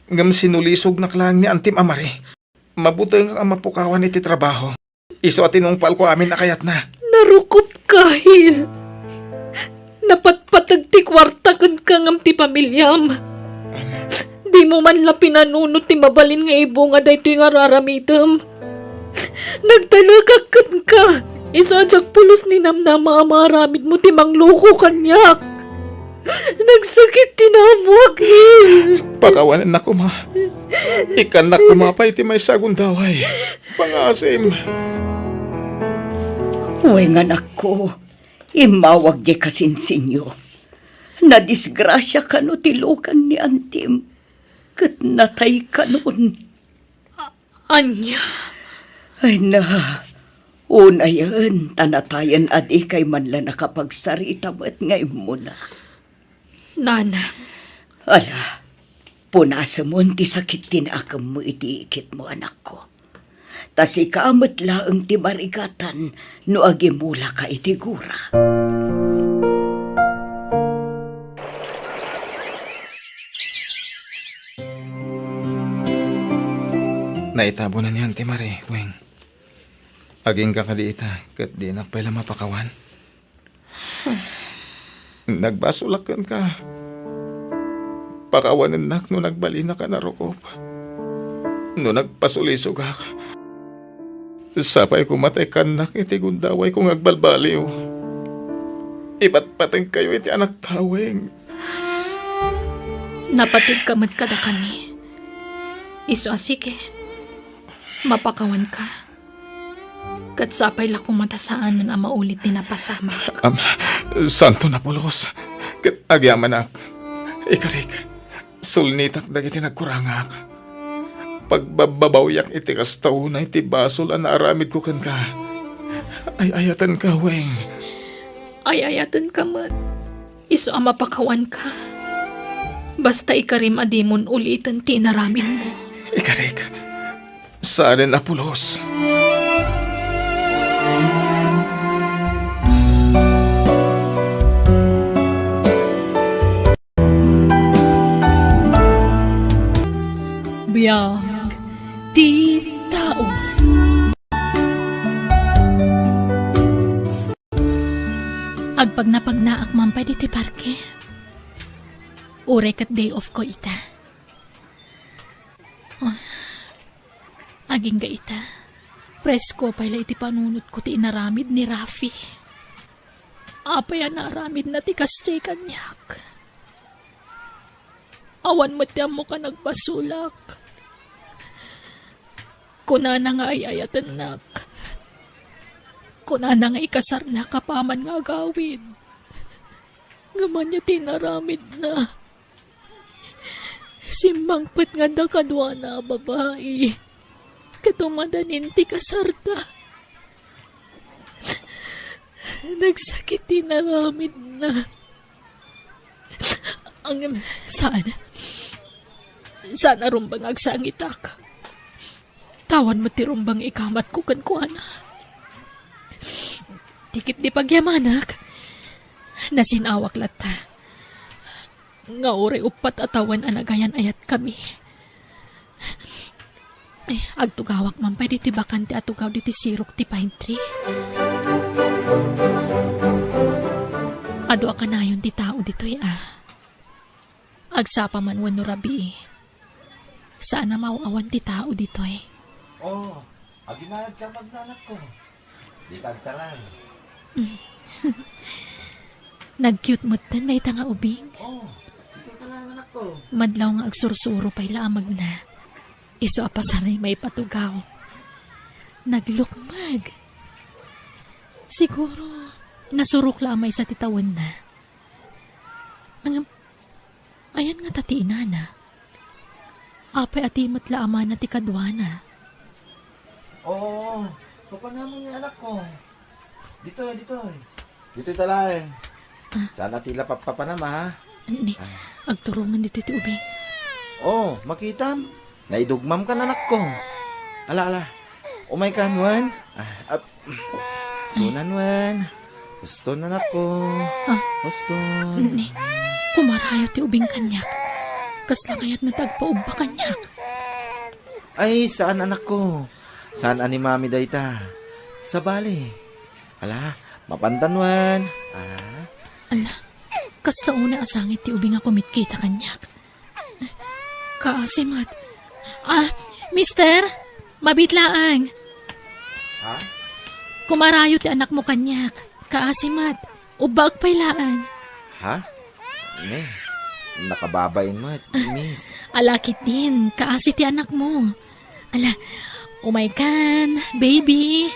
Ngem sinulisognak laeng ni Auntie Marie. Mabutengak a mapukawan iti trabaho. Isu a tinungpalko amin a kayatna. Narukopka, Hil. Napatpateg ti kuarta kenka ngem ti pamiliam. Dimo man la pinanunot ti mabalin nga ibunga daytoy nga ar-aramidem. Nagtalekak kenka. Isu a diak pulos ninamnama a maaramidmo ti mangloko kaniak. Nagsakit ti namuak, Hil. Pakawanennak koma. Ikkannak koma pay ti maysa a gundaway. Pangaasim. Weng, anakko, immawag diay kasinsinyo. Nadisgrasia kano ti lokan ni Antim, ket natay kanon. Ania? Ay na, unayen ta natayen a dikay man la nakapagsarita met nga immuna. Nanang. Ala, punasemon ti sakit ti naakemmo iti ikitmo, anakko. Ta sika met laeng ti marigatan no agimulaka iti gura. Naitabonan ni Auntie Marie, Weng. Agingga kadi ita, ket dinak pay la mapakawan? Nagbasolak kenka. Pakawanennak no nagbalinaka a narukop. No nagpasulisogak. Sapay koma ta ikkannak iti gundawayko nga agbalbaliw. Ipatpategkayo iti anakta, Weng. Napateg ka met kadakami. Isu a sige, mapakawanka. Ket sapay la koma ta saanen a maulit ti napasamak. Am, santo napulos. Ket agyamanak. Ikarik. Sulnitak dagiti nagkurangak. Pagbabbabawiak iti kasta unay ti basol a naaramidko kenka. Ay-ayatenka, Weng. Ay-ayatenka met. Isu a mapakawanka. Basta ikarim a dimon uliten ti inaramidmo. Ikarik. Saanen a pulos. Biag ti tao. Agpagnapagnaak man pay ditoy parke. Uray ket day off ko ita. Ah, agingga ita. Presko pay la iti panunotko ti inaramid ni Rafi. Apay a naaramidna ti kasdiay kaniak? Awan met ti ammok a nagbasolak. Kunana nga ay-ayatennak. Kunana nga ikasarnak apaman nga agawid. Ngem ania ti inaramidna? Simmangpet nga adda kaduana a babai. Ket umadanin ti kasarda. Nagsakit ti inaramidna. Ngem saan. Saan a rumbeng agsangitak. Awan met ti rumbeng ikamatko kenkuana. Ti ketdi pagyamanak, nasin-awak latta nga uray uppat a tawen a nagayan-ayatkami. Eh, agtugawak man pay ditoy bakante a tugaw ditoy sirok ti pine tree. Adu a kanayon ti tao ditoy, a. Agsapa man wenno rabii, saan a maaw-awan ti tao ditoy. Oh, agimayad ka, anakko. Dika agtaray. Nag-cute metten dayta nga ubing. Oh, dika agtaray, anakko. Madlaw nga agsursuro pay la a magna. Isu a pasaray maipatugaw. Naglukmeg. Siguro, nasurok la a maysa ti tawenna. Ngem, ayan ngata ti inana? Apay a ti met la a mana ti kaduana? Oo, papanamon nga, anakko. Ditoy, ditoy. Ditoy talaeng. Ah. Saan a ti la pappapanam, ha? Ni, ah, agturongen ditoy ti ubing. Oh, makitam? Naidugmam kan, anakko. Ala, ala. Umay kan, wen. Ah, ap-, sunan, wen. Huston, anakko. Ah. Huston. Ni, kumarayo ti ubing kaniak. Kasla kayatna ti agpaubba kaniak. Ay, saan, anakko. Saan a ni Mami dayta. Sabali. Ala, mapantan, wen. Ah. Ala, kasta unay a sangit ti ubing a kumitkita kaniak. Kaasi met. Ah, mister, mabiit laeng. Ha? Kumarayo ti anakmo kaniak. Kaasi met. Ubbaek pay laeng. Ha? Ne, nakababain met, miss. Ala ketdin, kaasi ti anakmo. Ala, umay kan, baby.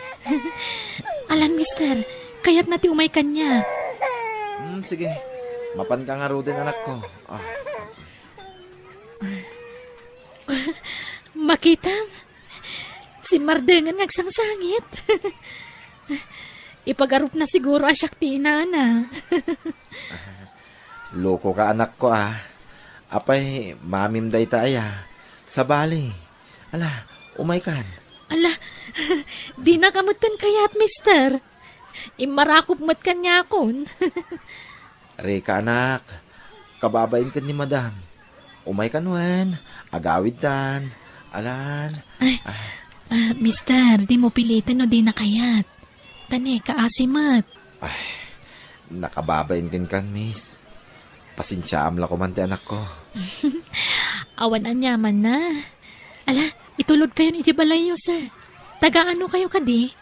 Alan, mister, kayatna ti umay kaniak. Hmm, sige. Mapanka ngaruden, anakko. Ah. Makitam? Simmardengen nga agsangsangit. Ipagarupna siguro a siak ti inana. Lokoka, anakko, a. Apay, mamim dayta aya. Sabali. Ala, umay kan. Ala, dinaka metten kayat, mister. Immarakop met kaniakon. Rika, anak. Kababain ken ni madam. Umay kan wen, agawidtan. Alan. Ay, ah, ah, mister, dimo piliten no dina kayat. Ta ne, kaasi met. Ay, nakababain kenkan, miss. Pasensiaam la koman ti anakko. Awan aniamanna. Ala, itulodkayon idiay balayyo, sir. Taga ano kayo kadi?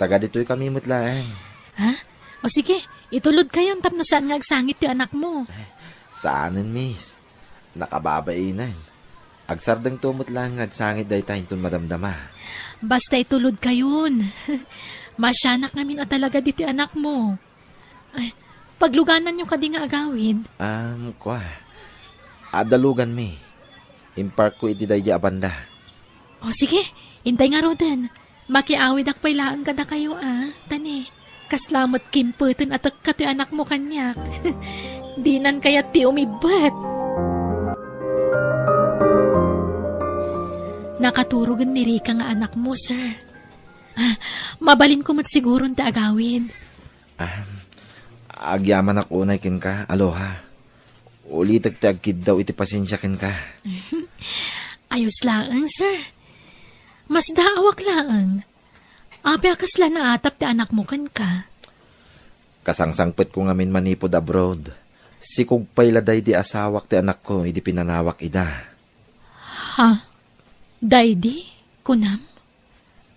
Taga ditoy kami met laeng. Ha? O sige, itulodkayon tapno saan nga agsangit ti anakmo. Saanen, miss. Nakababainen. Agsardengto met laeng nga agsangit dayta inton madamdama. Basta itulodkayon. Maasianak ngamin a talaga ditoy anakmo. Ay, paglugananyo kadi nga agawid? Um, kua. Adda luganmi. Imparkko iti daydi a banda. O sige, intay ngaruden. Makiawidak pay laeng kadakayo, a. Ta ne, kasla met kimpeten a tekka ti anakmo kaniak. Dinan kayat ti umibbet. Nakaturogen ni Rika nga anakmo, sir. Ah, mabalinko met siguron ti agawid. Ah, agyamanak unay kenka, Aloha. Ulitek ti agkiddaw iti pasensia kenka. Ayos laeng, sir. Masdaawak laeng. Apay a kasla naatap ti anakmo kenka? Kasangsangpetko ngamin manipud abroad. Sikog pay la daydi asawak ti anakko idi pinanawak ida. Ha? Daydi? Kunam?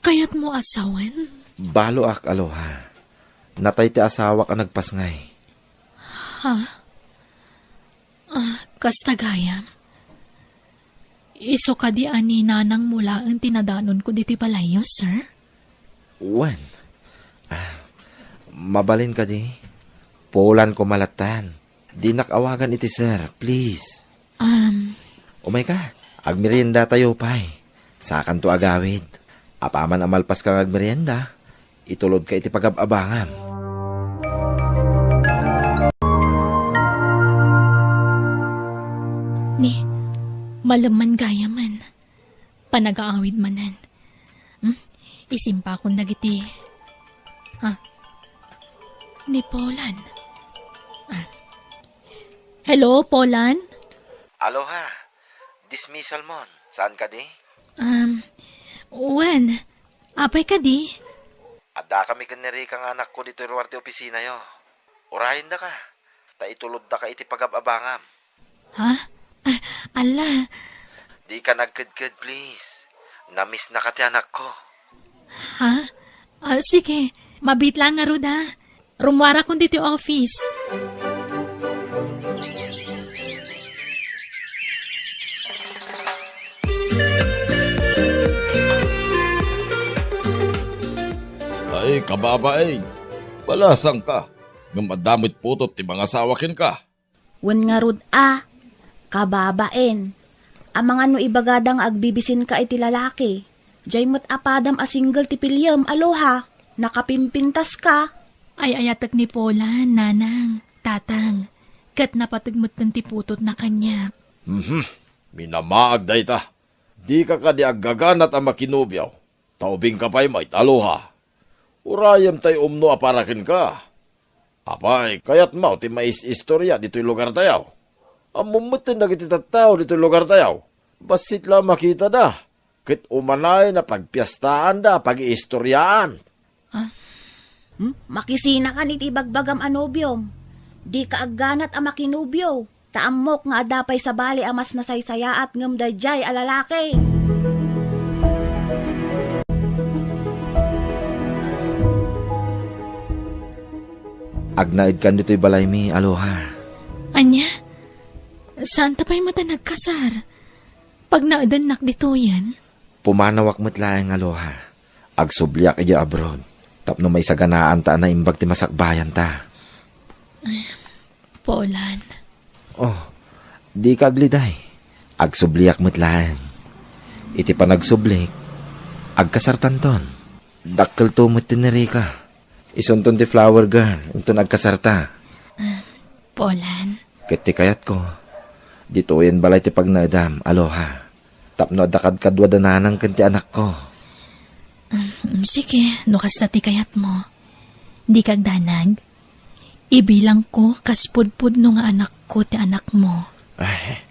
Kayatmo a sawen? Baloak, Aloha. Natay ti asawak a nagpasngay. Ha? Ah, kasta gayam. Isu kadi a ni nanangmo laeng ti nadanonko ditoy balayyo, sir? Wen. Ah, mabalin kadi? Pulan ko malattan. Dinak awagan iti sir, please. Um. Umayka, agmeriendatayo pay. Sakanto agawid. Apaman a malpaska nga agmerienda, itulodka iti pagab-abangam. Ni, malem man gayamen. Panagaawid manen. Hmm? Isimpakon dagiti. Ha? Ni Polan. Ah. Hello, Polan? Aloha. Dismissal mon. Saan kadi? Um, wen. Apay kadi? Adda kami ken ni Rica nga anakko ditoy ruar ti opisinayo. Urayendaka. Ta ituloddaka iti pagab-abangam. Ha? Ah, ala. Dika nagkedked, please. Namiss naka ti anakko. Ha? Ah, sige. Mabiit lang ngarud, ha? Rummuarakon ditoy office. Ay, kababain. Balasangka. Ngem adda met putot ti mangasawa kenka. Wen ngarud a, kababain. Amangan no ibagada nga agbibisinka iti lalaki. Diay met a padam a single ti piliem, Aloha. Nakapimpintaska. Ay-ayatek ni Polan, Nanang, Tatang. Ket napateg metten ti putotna kaniak. Mhm. Minamaag dayta. Dika kadi aggaganat a makinubio. Ta ubingka pay met, Aloha. Urayem tay umno a para kenka. Apay, kayatmo ti mais-istoria ditoy lugartayo? Ammom metten dagiti tattao ditoy lugartayo. Bassit la a makitada, ket umanayen a pagpiestaanda a pagiistoriaan. Ah? Hmm? Makisinakan iti ibagbagam a nobiom. Dika agganat a makinobio. Ta ammok nga adda pay sabali a mas nasaysayaat ngem daydiay a lalaki. Agnaedkan ditoy balaymi, Aloha. Ania? Saanta pay met a nagkasar? Pagnaedennak ditoyen? Pumanawak met laeng, Aloha. Agsubliak idiay abroad tapno maisaganaanta a naimbag ti masakbayanta. Polan. Oh, dika agliday. Agsubliak met laeng. Iti panagsublik, agkasartanton. Dakkelto met ti ni Rica. Isunton ti flower girl, inton agkasarta. Ah, Polan. Ket ti kayatko, ditoyen balay ti pagnaedam, Aloha. Tapno adda kadkadua da nanang ken ti anakko. Mm, sige, no kasta ti kayatmo. Dika agdanag. Ibilangko kas pudpudno nga anakko ti anakmo. Ay,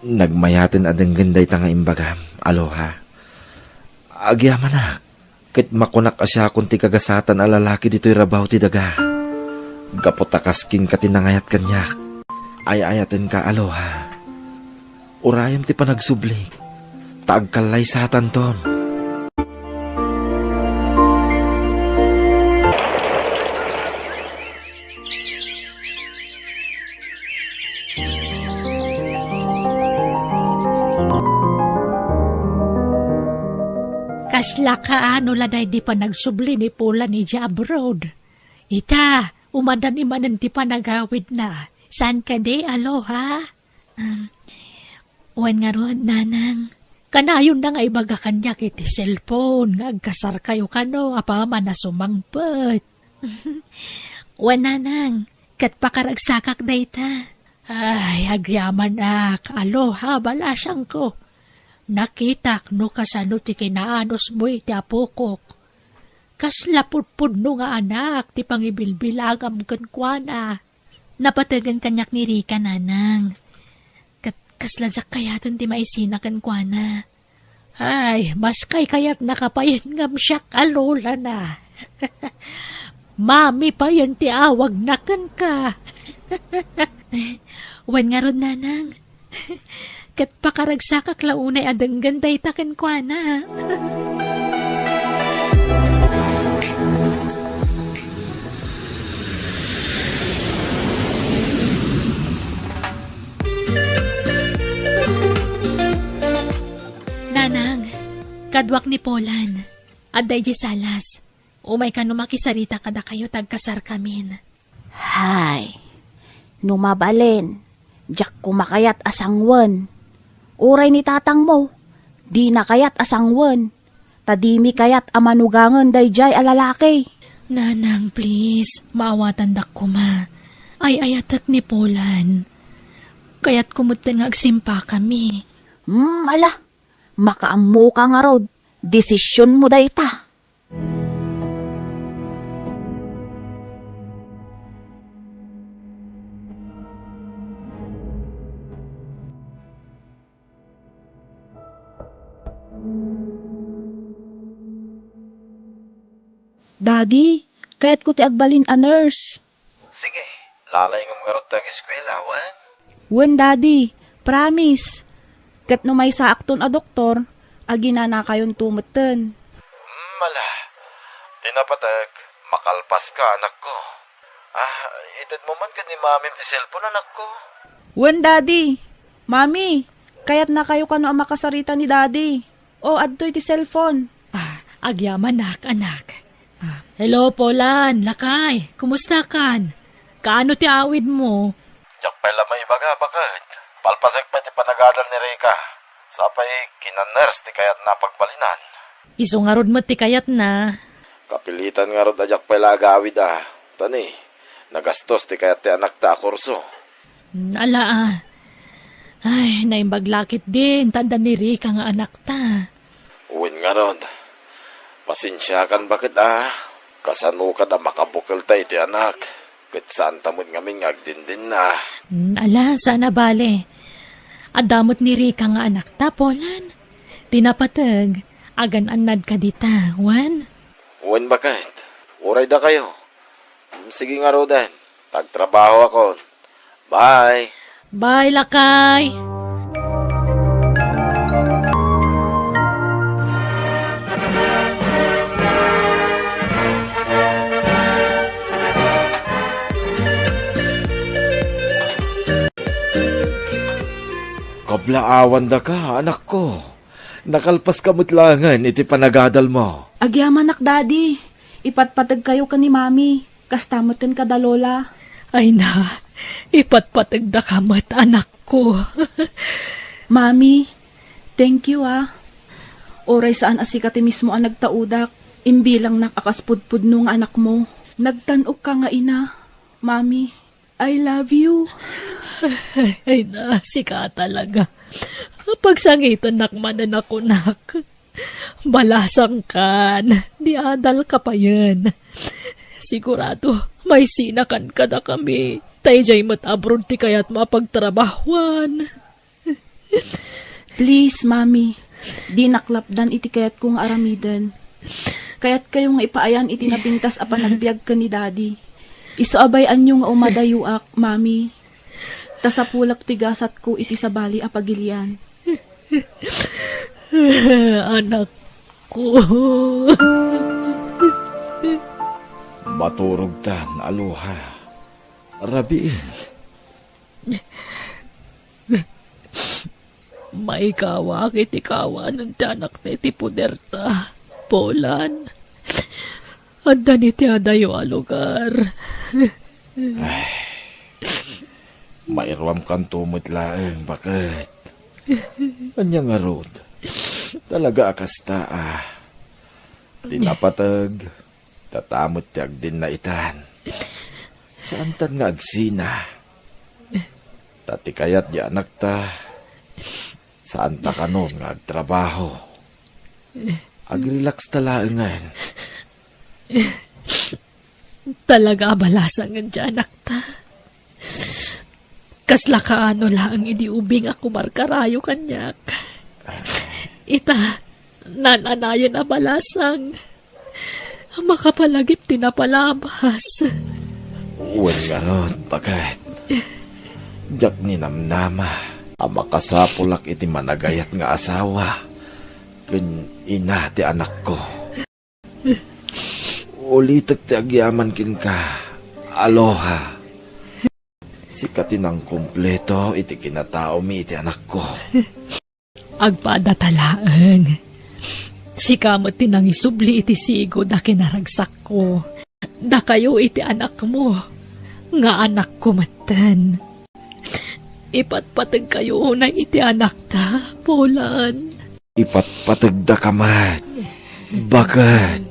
nagmayaten a denggen dayta nga imbagam, Aloha. Agyamanak. Ket makunak a siakon ti kagasatan a lalaki ditoy rabaw ti daga. Gapu ta kas kenka ti nangayat kaniak. Ay-ayatenka, Aloha. Urayem ti panagsublik, ta agkallaysatanton. Kasla kaano la daydi panagsubli ni Polan idiay abroad? Ita, umadani manen ti panagawidna. Saan kadi, Aloha? Um, wen ngarud, Nanang. Kanayonna nga ibaga kaniak iti cellphone nga agkasarkayo kano apaman a sumangpet. Wen, Nanang, ket pakaragsakak dayta. Ay, agyamanak, Aloha, balasangko. Nakitak no kasano ti kinaanusmo iti apokok. Kasla pudpudno nga anak ti pangibilbilangam kenkuana. Napategan kaniak ni Rica, Nanang. Ket kasla diak kayaten ti maisina kenkuana. Ay, mas kaykayatnaka payen ngem siak a lolana. Mami payen ti awagna kenka. Wen ngarud, Nanang. Ket pakaragsakak la unay a denggen dayta kenkuana. Nanang, kaduak ni Polan. Adda idiay salas. Umay kano makisarita kadakayo ta agkasarkamin. Hay, no mabalin, diak koma kayat a sangwen. Uray ni tatangmo, dina kayat a sangwen. Ta dimi kayat a manugangen daydiay a lalaki. Nanang, please, maawatandak koma. Ay-ayatek ni Polan. Kayatko metten nga agsimpakami. Hmm, ala, makaammoka ngarud. Desisionmo dayta. Daddy, kayatko ti agbalin a nurse. Sige, lalayngem ngarud ti ageskuela, wen? Wen, Daddy. Promise. Ket no maysaakton a doktor, aginanakayonto metten. Hmm, ala. Ti napateg, makalpaska, anakko. Ah, itedmo man ken ni Mamim ti cellphone, anakko. Wen, Daddy. Mami, kayatnakayo kano a makasarita ni Daddy. O, adtoy ti cellphone. Ah, agyamanak, anak. Ah, hello, Polan, lakay. Kumusta kan? Kaano ti awidmo? Diak pay la maibaga, baket. Palpasek pay ti panagadal ni Rica. Sapay, kina-nurse ti kayatna a pagbalinan. Isu ngarud met ti kayatna. Kapilitan ngarud a diak pay la agawid a. Tani, nagastos ti kayat ti anakta a kurso. Hmm, ala, ah. Ay, naimbag la ketdin, ta adda ni Rica nga anakta. Wen ngarud, pasensiakan baket a. Kasano kad a makabukelta iti anak, ket saanta met ngamin nga agdindinna. Hmm, ala, saan a bale. Adda met ni Rica nga anakta, Polan. Ti napateg, agan-annadka dita, wen? Wen baket, uray dakayo. Sige ngaruden, ta agtrabahoakon. Bye. Bye, lakay. Kablaawandaka, anakko. Nakalpaska met laengen iti panagadalmo. Agyamanak, Daddy. Ipatpategkayo ken ni Mami. Kasta metten kada Lola. Ay na, ipatpategdaka met, anakko. Mami, thank you, ah. Uray saan a sika ti mismo a nagtaudak, imbilangnak a kas pudpudno nga anakmo. Nagtan-okka nga ina, Mami. I love you. Ay na, sika talaga. Pagsangitennak manen a kunak. Balasangkan, di adalka payen. Sigurado, maisinakan kadakami. Ta idiay met abroad ti kayatmo a pagtrabahuan. Please, Mami, dinak lapdan iti kayatko nga aramiden. Kayatkayo nga ipaayan iti napintas a panagbiag ken ni Daddy. Isu a bay-anyo nga umadayuak, Mami. Ta sapulek ti gasatko iti sabali a pagilian. Anakko. Maturogtan, Aloha. Rabiin. Maikawak iti kawanen ti anakta iti puderta, Polan. Adda ni ti adayo a lugar. Ay, mairuamkanto met laeng, baket. Ania ngarud? Talaga a kasta, a. Di napateg. Data met ti agdinna itan. Saantan nga agsina. Ta ti kayat di anakta, saanta kanon nga agtrabaho. Agrilaksta laengen. Talaga a balasangen ti anakta. Kasla kaano laeng idi ubing a kumarkarayo kaniak. Ita, naan-anayon a balasang. Makapalagip ti napalabas. Wen ngarud, baket. Diak ninamnama a makasapulak iti managayat nga asawa ken ina ti anakko. Ulitek ti agyaman kenka, Aloha. Sika ti nangkumpleto iti kinataomi iti anakko. Agpadata laeng. Sika met ti nangisubli iti sigud a kinaragsakko. Dakayo iti anakmo, nga anakko metten. Ipatpategkayo unay iti anakta, Polan. Ipatpategdaka met, baket.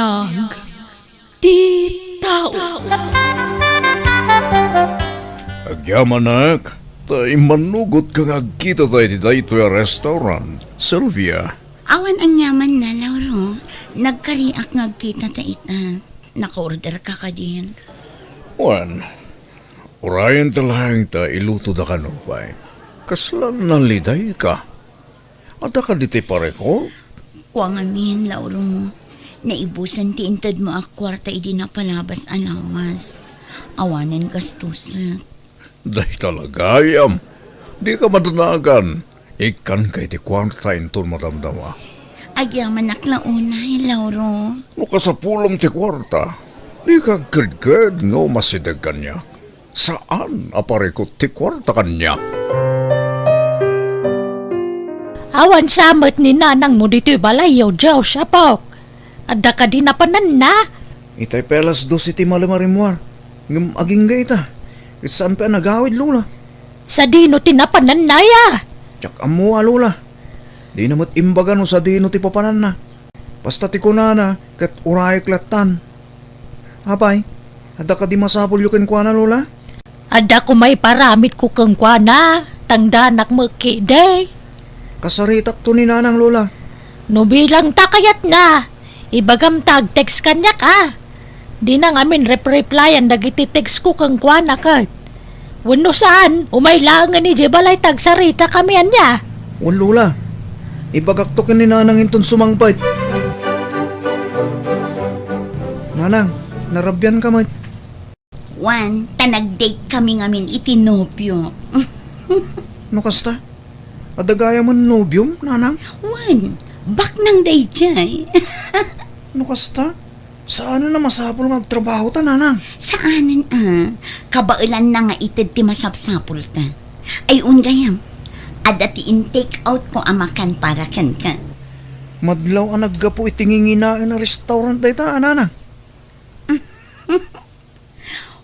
Ag ti tao. Agyamanak, ta immanugotka nga agkitata iti daytoy a restaurant, Sylvia. Awan aniamanna, Lauro. Nagkariak nga agkitata ita. Naka-order ka kadin? Wen, urayenta laeng ta ilutoda kano pay. Kasla nalidayka. Adda kadi ti parekor? Kua ngamin, Lauro. Naibusan ti intedmo a kuarta idi napalabas a lawas. Awanen gastusek. Dayta la gayam. Dika madanagan. Ikkanka iti kuarta inton madamdama. Agyamanak la unay, Lauro. No kasapulem ti kuarta, dika agkedked nga umasideg kaniak. Saan a parikut ti kuarta kaniak. Awan sa met ni nanangmo ditoy balayyo, Diyos, apok. Adda kadi napananna? Itay pay alas dos iti malem a rimmuar, ngem agingga ita. Ket saan pay a nagawid, Lola. Sadino ti napananna, ya? Diak ammo a, Lola. Dina met imbaga no sadino ti papananna. Basta ti kunana, ket urayek lattan. Apay, adda kadi masapulyo kenkuana, Lola? Adda koma iparamidko kenkuana, tangdanak met ketdi. Kasaritakto ni Nanang, Lola. No bilang ta kayatna, ibagam ta ag-text kaniak, a. Dina ngamin rep-replyan dagiti textko kenkuana ket. Wenno saan, umay laengen idiay balay ta agsaritakami ania. Wen, Lola. Ibagakto ken ni Nanang inton sumangpet. Nanang, narabianka met. Wen, ta nag-date kami ngamin iti nobio. No kasta, adda gayamen nobiom, Nanang? Wen, baknang daydiay. No kasta, saanen a masapul nga agtrabahota, Nanang? Saanen a, kabaelanna nga ited ti masapsapulta. Ay, un gayam, adda ti in-take outko a makan para kenka. Madlaw a naggapu iti nginginaen a restaurant dayta, a, Nanang?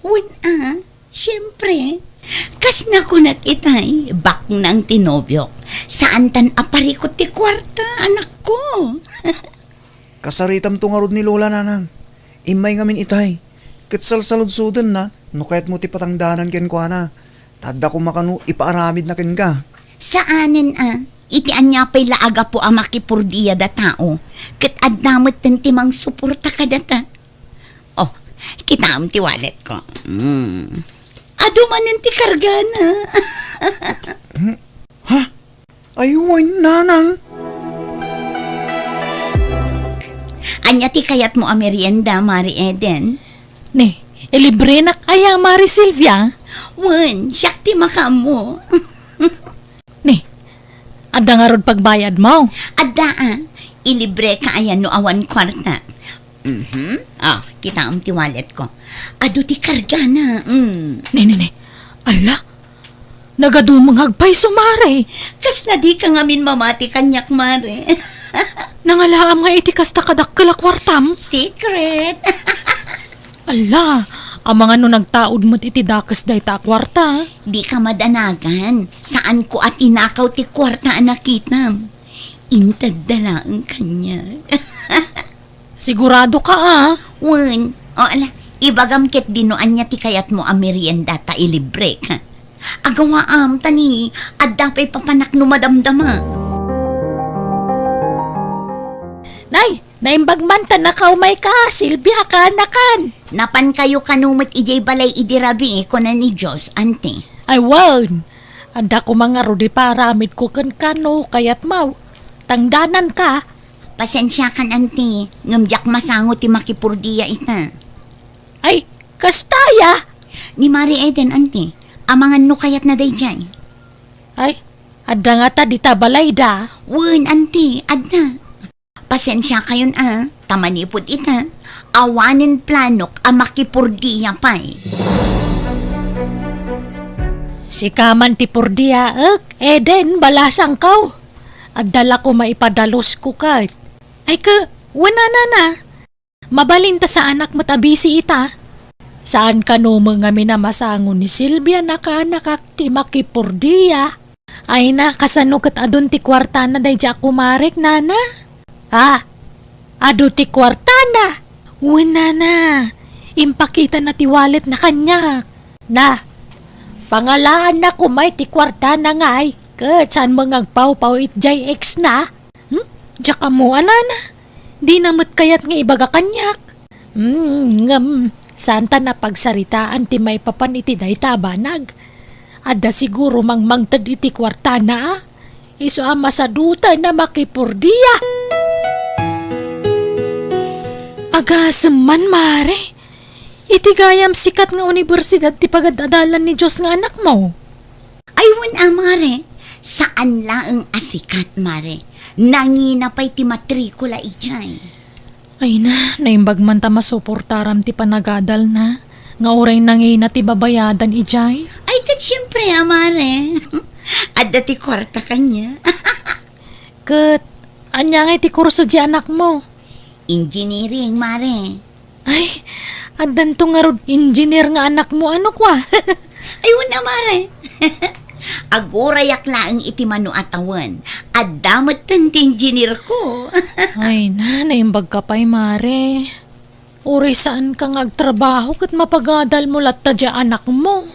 Wen a, siempre. Kas nakunak itay, baknang ti nobiok. Saantan a parikut ti kuarta, anakko. Kasaritamto ngarud ni Lola, Nanang. Immay ngamin itay. Ket salsaludsodenna no kayatmo ti patangdanan kenkuana. Ta adda koma kano ipaaramidna kenka. Saanen a, iti ania pay la a gapu a makipurdiada tao, ket adda metten ti mangsuporta kadata. Oh, kitaem ti walletko. Mm. Adu manen ti kargana. Hmm? Ha? Ay, wen, Nanang. Ania ti kayatmo a merienda, Mari Eden? Ni, ilibrenak aya, Mari Silvia? Wen, siak ti makaammo. Ni, adda ngarud pagbayadmo? Adda a. Ilibreka aya no awan kuarta. Mhm. Ah, kitaem ti walletko. Adu ti kargana. Mm. Ni, ni, ni. Ala, nagadumengag pay isu, Mare. Kasla dika ngamin mamati kaniak, Mare. Nangalaam nga iti kasta kadakkel a kuartam? Secret. Ala, amangan no nagtaud met iti dakes dayta a kuarta. Dika madanagan. Saanko a tinakaw ti kuarta a nakitam. Intedda laeng kaniak. Siguradoka a? Wen. O, ala, ibagam ketdi no ania ti kayatmo a merienda ta ilibrek. Agawaam, ta ni, adda pay papanak no madamdama. Nay, naimbag man ta nakaumay ka, Silvia, kaanakan. Napankayo kano met idiay balay idi rabii, kuna ni Diyos, anti. Ay, wen. Adda koma ngarud ipaaramidko kenka no kayatmo. Tangdananka. Pasensiakan, anti, ngem diak masango ti makipurdia ita. Ay, kasta aya? Ni Mari Eden, anti, amangan no kayatna daydiay. Ay, adda ngata dita balayda? Wen, anti, adda. Pasensiakayon a, ta manipud ita, awanen planok a makipurdia pay. Sika man ti purdiaek, Eden, balasangko. Adda la koma ipadalusko ket. Ay ka, wen a, Nana. Mabalin ta saanak met a bisi ita. Saan kano met ngamin a masango ni Silvia, nakaanakak ti makipurdia. Ay na, kasano ket adun ti kuartana daydiay a kumarek, Nana? Ah, adu ti kuartana. Wen, nana, impakitana ti walletna kaniak. Na, pangalaanna koma iti kuartana ngay, ket saanmo nga agpawpaw iti jay ex na? Hmm? Diak ammo, a nana. Dina met kayat nga ibaga kaniak. Hmm, ngem, saanta napagsaritaan ti maipapan iti dayta a banag. Adda siguro mangmangted iti kuartana, a? Isu a masadutan a makipurdia. Agasem man, Mare. Iti gayam sikat nga universidad ti pagad-adalan ni Dios nga anakmo. Ay, wen a, Mare. Saan laeng a sikat, Mare. Nangina pay ti matrikula idiay. Ay na, naimbag man ta masuportaram ti panagadalna, nga uray nangina ti babayadan idiay. Ay, ket siempre, a, Mare. Adda ti kuarta kaniak. Ket, ania ngay ti kurso ti anakmo? Engineering, Mare. Ay, addanto ngarud engineer nga anakmo, ano kua? Ay, wen a, Mare. Agurayak laeng iti mano a tawen. Adda metten ti engineer ko. Ay na, naimbag ka pay, Mare. Uray saan ka nga agtrabaho ket mapagadalmo latta diay anakmo.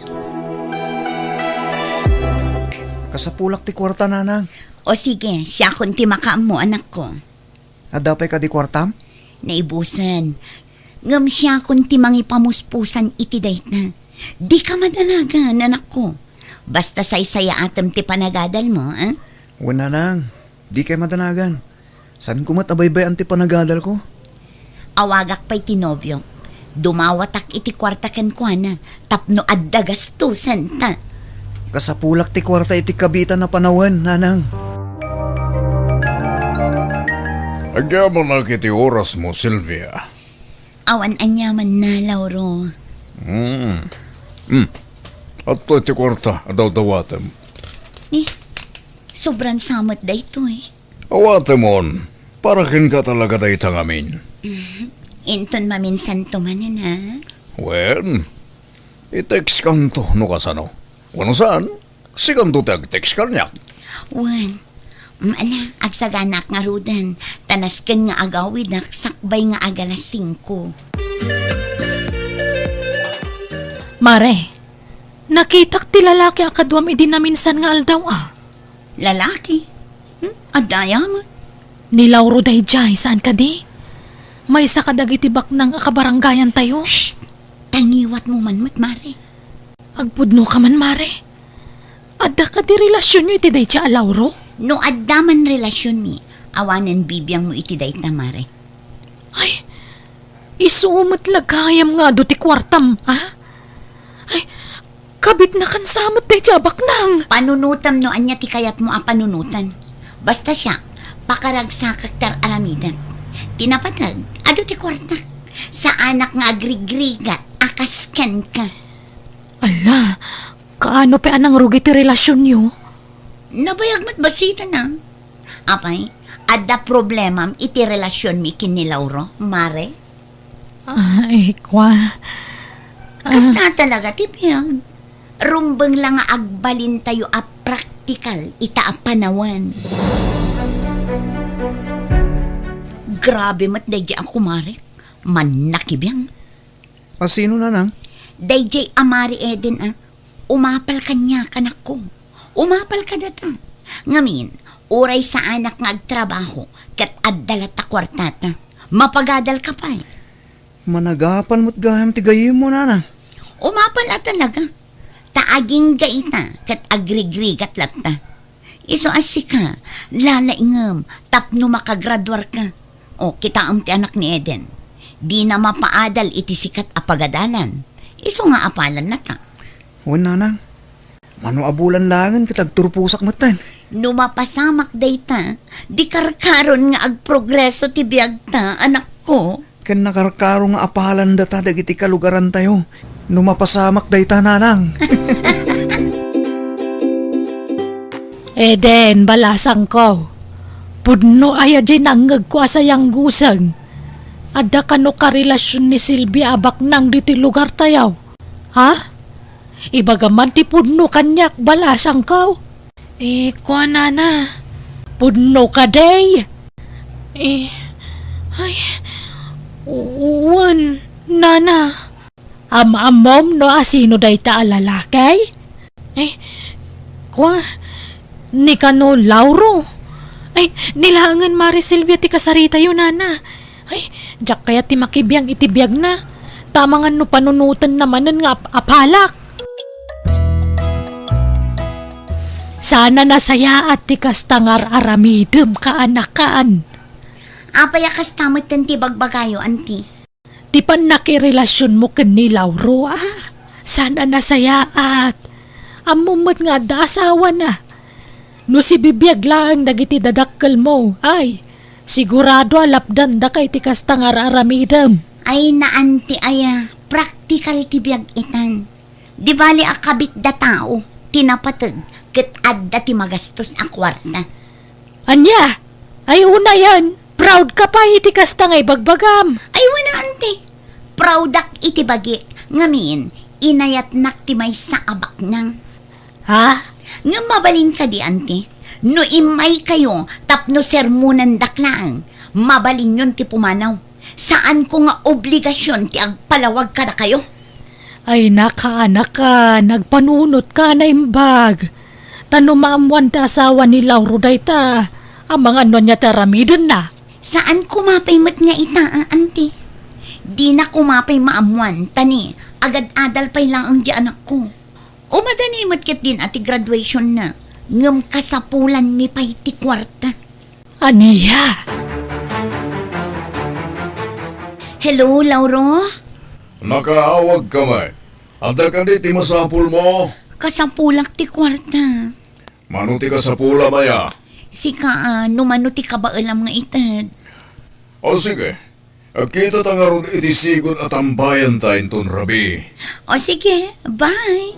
Kasapulak ti kuarta, nanang. O sige, siakon ti makaammo, anakko. Adda pay kadi kuartam? Naibusen. Ngem siakon ti mangipamuspusan iti dayta. Dika madanagan, anakko. Basta saysayaatem ti panagadalmo, a? Wen, nanang. Dikay madanagan. Saanko met a baybay-an ti panagadalko. Awagak pay ti nobiok. Dumawatak iti kuarta kenkuana tapno adda gastusenta. Kasapulak ti kuarta iti kabiitan a panawen, nanang. Agyamanak iti orasmo, Sylvia. Awan aniamanna, Lauro. Hmm. Hmm. Adtoy ti kuarta a dawdawatem. Ni, sobran sa met daytoy. Awatemon, para kenka talaga dayta ngamin. Inton maminsanto manen, a? Wen, i-textkanto no kasano. Wenno saan, sikanto ti ag-text kaniak. Wen, mm, ala, agsaganaak ngaruden, ta nasken nga agawidak sakbay nga agalas singko. Mare, nakitak ti lalaki a kaduam idi naminsan nga aldaw, a. Lalaki? Hmm? Adda aya met? Ni Lauro daydiay, saan kadi? Maysa kadagiti baknang a kabarangayantayo. Shh! Tangiwatmo man met, Mare. Agpudno ka man, Mare. Adda kadi relasionyo iti daydiay a Lauro? No adda man relasionmi, awanen bibiangmo iti dayta, Mare. Ay, isu met la gayam nga adu ti kuartam, a? Ay, kabitna kan sa met daydiay a baknang. Panunotam no ania ti kayatmo a panunotan. Basta siak, pakaragsakak ti ar-aramidek. Ti napateg, adu ti kuartak. Saanak nga agrigrigat a kas kenka. Ala, kaano pay a nangrugi ti relasionyo? Nabayag met basiten, a. Apay, adda problemam iti relasionmi ken ni Lauro, Mare? Ah, eh, kua. Ah. Kasta talaga ti biag. Rumbeng la nga agbalintayo a praktikal ita a panawen. Grabe met daydiay a kumarek. Mannakibiang. A sino, nanang? Daydiay a Mari Eden a. Umapal kaniak, anakko. Umapal kadata. Ngamin, uray saanak nga agtrabaho, ket adda latta kuartata. Mapagadal ka pay. Managapal met gayam ti gayyemmo, nanang. Umapal a talaga. Ta agingga ita, ket agrigrigat latta. Isu a sika, lalaingem tapno makagraduarka. O, kitaem ti anak ni Eden. Dina mapaadal iti sikat a pagadalan. Isu nga apalannata. Wen, nanang. Mano a bulan laengen ket agturposak metten. No mapasamak dayta, di karkaron nga agprogreso ti biagta, anakko. Ken nakarkaro nga apalandata dagiti kalugarantayo no mapasamak dayta, nanang. Eden, balasangko. Pudno aya diay nangngegko a sayangguseng. Adda kano karelasion ni Silvia a baknang ditoy lugartayo? Ha? Ibagam man ti pudno kaniak, balasangko. Eh, kuanana, pudno kadi? Eh, ay, Wen, nana. Am-ammom no asino dayta a lalaki? Ay, kua, ni kano Lauro. Ay, ni laengen Mare Silvia ti kasaritayo, nana. Ay, diak kayat ti makibiang iti biagna. Ta amangan no panunotenna manen nga ap-, apalak. Saan a nasayaat ti kasta nga ar-aramidem, kaanakan. Apay a kasta metten ti bagbagayo, anti? Ti pannakirelasionmo ken ni Lauro, a? Saan a nasayaat. Ammom met nga adda asawana. No sibibiag laeng dagiti dadakkelmo, ay, sigurado a lapdandaka iti kasta nga ar-aramidem. Ay, naanti aya, praktikal ti biag itan. Di bali a kabitda tao ti napateg ket adda ti magastos a kuarta. Ania? Ay, unayen, proud ka pay iti kasta nga ibagbagam. Ay, wen a, anti. Proudak iti bagik, ngamin, inayatnak ti maysa a baknang. Ha? Ngem mabalin kadi, anti? No immaykayo tapno sermonandak laeng, mabalinyon ti pumanaw. Saanko nga obligasion ti agpalawag kadakayo. Ay, nakaanakan, agpanunotka a naimbag. Ta no maammoan ti asawa ni Lauro dayta, amangan no ania ti aramidenna. Saan koma pay met nga ita, a, anti. Dina koma pay maammoan, ta ni, agad-adal pay laeng di anakko. Umadani met ketdin a ti graduationna, ngem kasapulanmi pay ti kuarta. Ania? Hello, Lauro? Nakaawagka met. Adda kadi ti masapulmo? Kasapulak ti kuarta. Mano ti kasapulam aya? Sika, a, no mano ti kabaelam nga ited. O sige, agkitata ngarud iti sigud a tambayanta inton rabii. O sige, bye.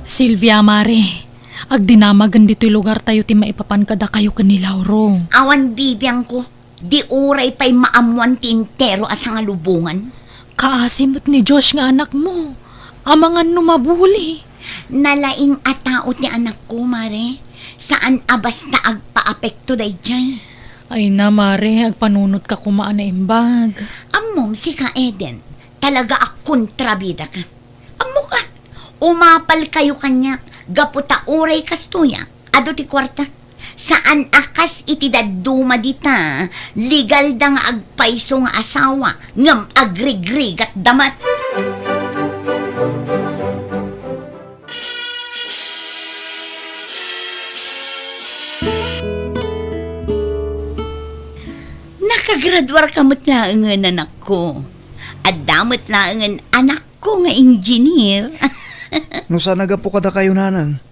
Silvia, Mare, agdinamagen ditoy lugartayo ti maipapan kadakayo ken ni Lauro. Awan bibiangko. Di uray pay maammoan ti entero a sangalubongan. Kaasi met ni Josh nga anakmo. Amangan no mabuli. Nalaing a tao ti anakko, Mare. Saan a basta agpaapekto daydiay. Ay na, Mare, agpanunotka koma a naimbag. Ammom, sika, Eden, talaga a kontrabida ka. Ammok a, umapal kayo kaniak, gapu ta uray kastoy a, adu ti kuarta. Saan a kas iti dadduma dita, legalda nga agpayso nga asawa, ngem agrigrigatda met. Nakagraduarka met laengen, anakko. Adda met laengen anakko nga engineer. No saan a gapu kadakayo, nanang,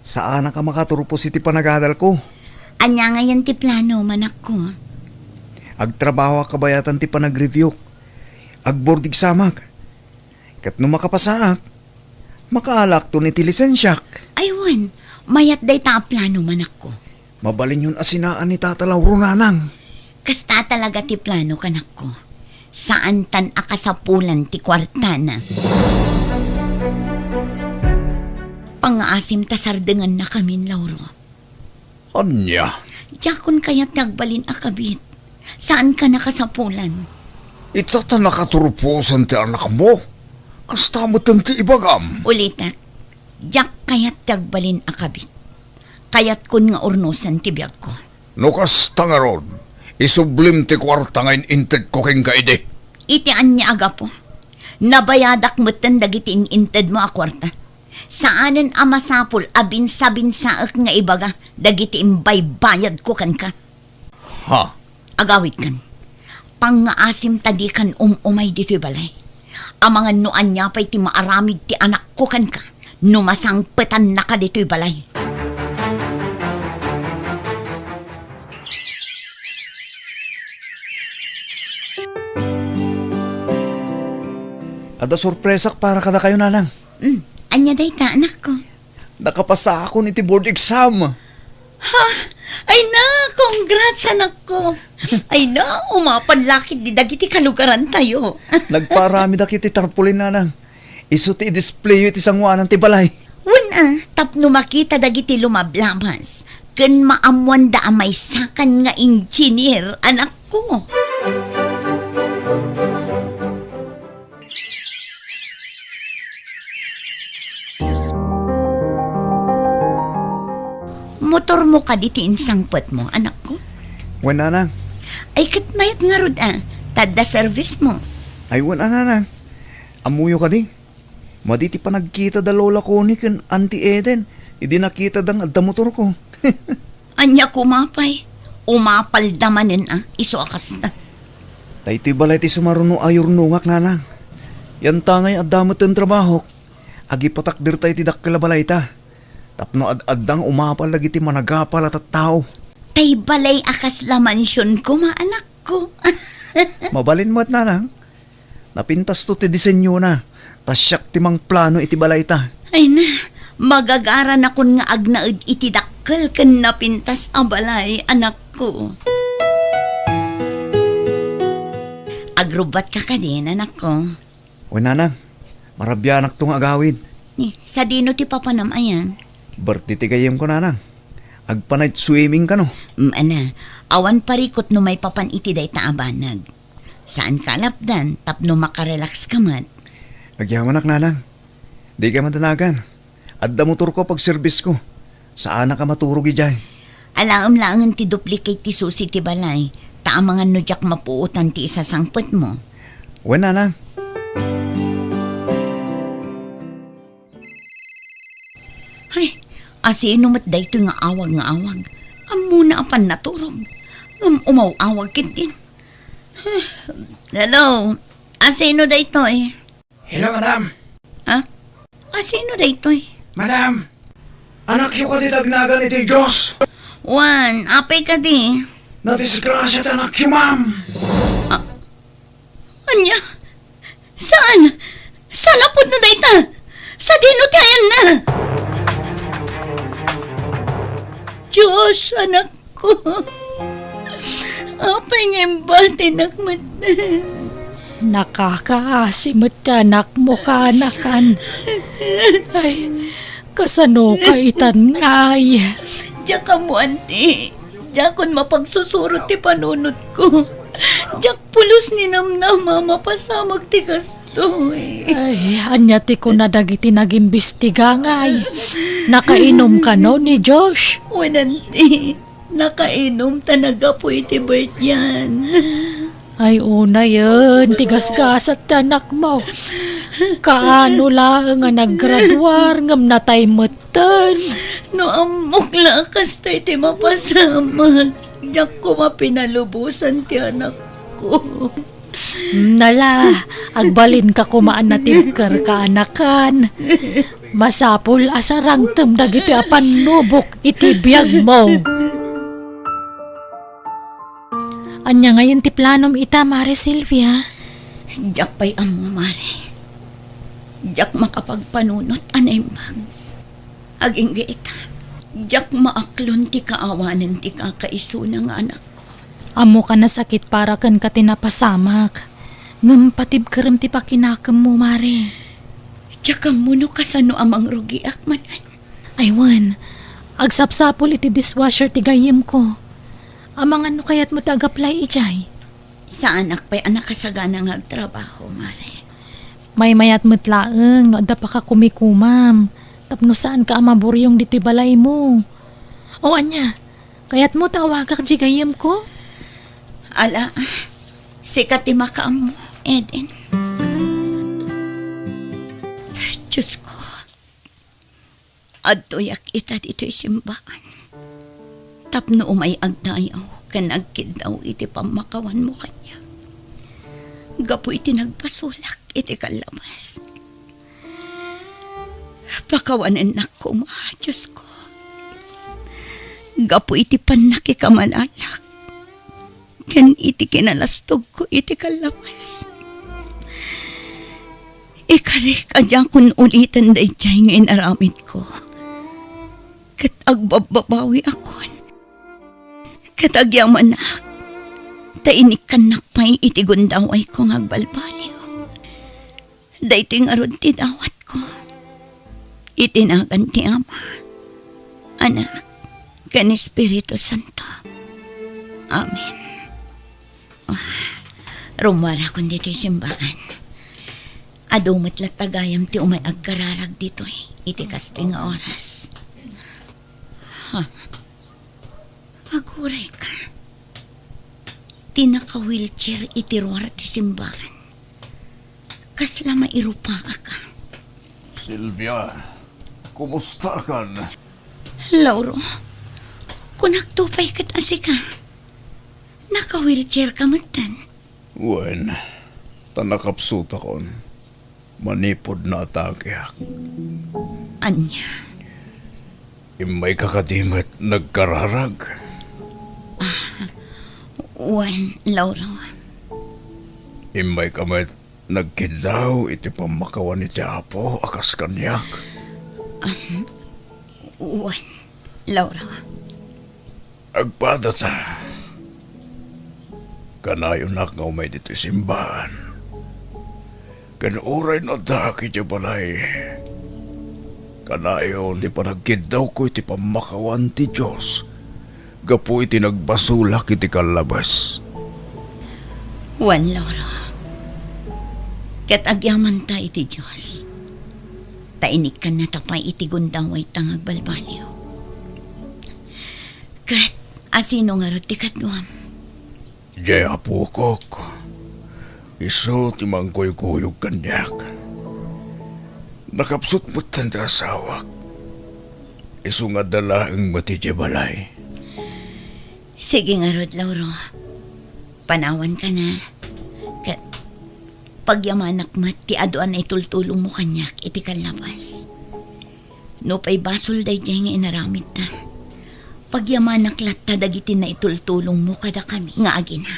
saanak a makaturpos iti panagadalko. Ania ngayen ti plano, manakko? Agtrabahoak kabayatan ti panagreviewk. Agboard examak. Ket no makapasaak, makaalakton iti lisensiak. Ay wen, mayat dayta a plano, manakko. Mabalinyon a sinaan ni Tata Lauro, nanang. Kasta talaga ti plano, kanakko. Saantan a kasapulan ti kuartana. Pangngaasim ta sardengannakamin, Lauro. Ania? Diakon kayat ti agbalin a kabit. Saanka a kasapulan. Ita ta nakaturposan ti anakmo. Kasta metten ti ibagam. Ulitek, diak kayat ti agbalin a kabit. Kayatkon nga urnosen ti biagko. No kasta ngarud, isublim ti kuarta nga in-intedko kenka idi. Iti ania a gapu? Nabayadak metten dagiti in-intedmo a kuarta. Saanen a masapul a binsabinsaek nga ibaga dagiti imbaybayadko kenka. Ha? Agawidkan. Pangngaasim ta dikan um-umay ditoy balay. Amangan no ania pay ti maaramid ti anakko kenka no masangpetannaka ditoy balay. Adda sorpresak para kadakayo, nanang. Hmm, ania dayta, anakko? Nakapasaakon iti board exam. Ha? Ay na, congrats, anakko. Ay na, umapal la ketdi dagiti kalugarantayo. Nagpaaramidak iti tarpaulin, nanang. Isu ti i-displayyo iti sangoanan ti balay. Wen a, tapno makita dagiti lumablabas. ken maammoanda a maysakan nga engineer, anakko. Motormo kadi ti insangpetmo, anakko? Wen, nanang. Ay, ket mayat ngarud a, ta adda service mo. Ay, wen, nanang. Ammoyo kadi? Madi ti panagkita da Lola Connie ken Auntie Eden, idi nakitada nga adda motorko. Ania koma pay? Umapalda manen a, isu a kasta. Daytoy balay ti sumaruno a yurnongak, nanang. Yantangay adda met ti trabahok, agipatakderta iti dakkel a balayta. Tapno ad-adda nga umapal dagiti managapal a tattao. Tay balay a kasla mansion koma, anakko. Mabalin met, nanang. Napintasto ti disenyona, ta siak ti mangplano iti balayta. Ay na, magagaranakon nga agnaed iti dakkel ken napintas a balay, anakko. Agrubbatka kadin, anakko? Wen, nanang, marabianakto nga agawid. Ni, sadino ti papanam ayan? Birthday ti gayyemko, nanang. Agpa-night swimming kano? Mm, ana, awan parikut no maipapan iti dayta a banag. Saanka a lapdan tapno makarelax ka met. Agyamanak, nanang. Dika madanagan. Adda motorko a pagserbisko. Saanak a maturog idiay. Alaem laengen ti duplicate ti susi ti balay, ta amangan no diak mapuotan ti isasangpetmo. Wen, nanang. Ay, asino met daytoy nga awag nga awag? Ammona a pannaturog. Ngem umaw-awag ketdin. Hello, asino daytoy? Hello, madam. Ah? Asino daytoy? Madam, anakyo kadi ti agnagan iti Dios? Wen, apay kadi? Nadisgrasia ti anakyo, ma'am. Ah, ania? Saan? Saan a pudno dayta? Sadino ti ayanna? Dios, anakko. Apay nga imbatinak met? Nakakaasi met ti anakmo, kaanakan. Ay, kasanoka itan ngay? Diak ammo, anti. Diakon mapagsusurot ti panunotko. Diak pulos ni namnama a mapasamak ti kastoy. Ay, ania ti kuna dagiti nagimbestiga ngay? Nakainom kano ni Josh? Wen, anti. Nakainom ta naggapu iti birthday-an. Ay, unayen ti gasgasat ti anakmo. Kaano laeng a naggraduar ngem natay metten. No ammok la a kasta iti mapasamak, diak koma pinalubosan ti anakko. Nala, agbalinka koma a natibker, kaanakan. Masapul a sarangtem dagitoy a pannubok iti biagmo. Ania ngayen ti planom ita, Mare Silvia? Diak pay ammo, Mare. Diak makapagpanunot a naimbag. Agingga ita, diak maaklon ti kaawanen ti kakaisuna nga anakko. Ammok a nasakit para kenka ti napasamak, ngem patibkerem ti pakinakemmo, Mare. Diak ammo no kasano a mangrugiak manen. Ay wen, agsapsapul iti dishwasher ti gayyemko. Amangan no kayatmo ti agaplay idiay? Saanak pay a nakasagana nga agtrabaho, Mare. Maymayat met laeng no adda pakakumikumam, tapno saanka a maburiong ditoy balaymo. O ania, kayatmo ta awagak diay gayyemko? Ala, sika ti makaammo, Eden. Diosko, adtoyak ita ditoy simbaan tapno umay agdayaw ken agkiddaw iti pammakawanmo kaniak. Gapu iti nagpasulak iti kallabas, pakawanennak koma, Diosko, gapu iti pannakikamalalak ken iti kinalastogko iti kallabas. Ikarik a diakon uliten daydiay nga inaramidko, ket agbabbabawiakon, ket agyamanak, ta inikkannak pay iti gundawayko nga agbalbaliw. Daytoy ngarud ti dawatko iti nagan ti Ama, Anak, ken Espiritu Santo. Amen. Ah, rummuarakon ditoy simbaan. Adu met latta gayam ti umay agkararag ditoy iti kastoy nga oras. Ha? Agurayka. Ti naka-wheelchair iti ruar ti simbaan. Kasla mairupaak. Sylvia, kumustakan? Lauro, kunakto pay ket a sika. Naka-wheelchair ka metten. Wen, ta nakapsutakon. Manipud naatakeak. Ania? Immayka kadi met nagkararag? Wen, Lauro. Immayka met nagkiddaw iti pammakawan iti Apo a kas kaniak? Wen, Lauro. Agpadata. Kanayonak nga umay ditoy simbaan. Ken uray no addaak idiay balay, kanayon ti panagkiddawko iti pammakawan ti Dios gapu iti nagbasolak iti kallabes. Wen, Lauro. Ket agyamanta iti Dios. Ta inikkannata pay iti gundawayta nga agbalbaliw. Ket asino ngarud ti kaduam? Diay apokok. Isu ti mangkuykuyog kaniak. Nakapsut metten ti asawak. Isu nga adda laeng met idiay balay. Sige ngarud, Lauro. Panawanka na. Ket pagyamanak met ti adu a naitultulongmo kaniak iti kallabas. Nupay basol daydiay nga inaramidta, pagyamanak latta dagiti naitultulongmo kadakami nga agina.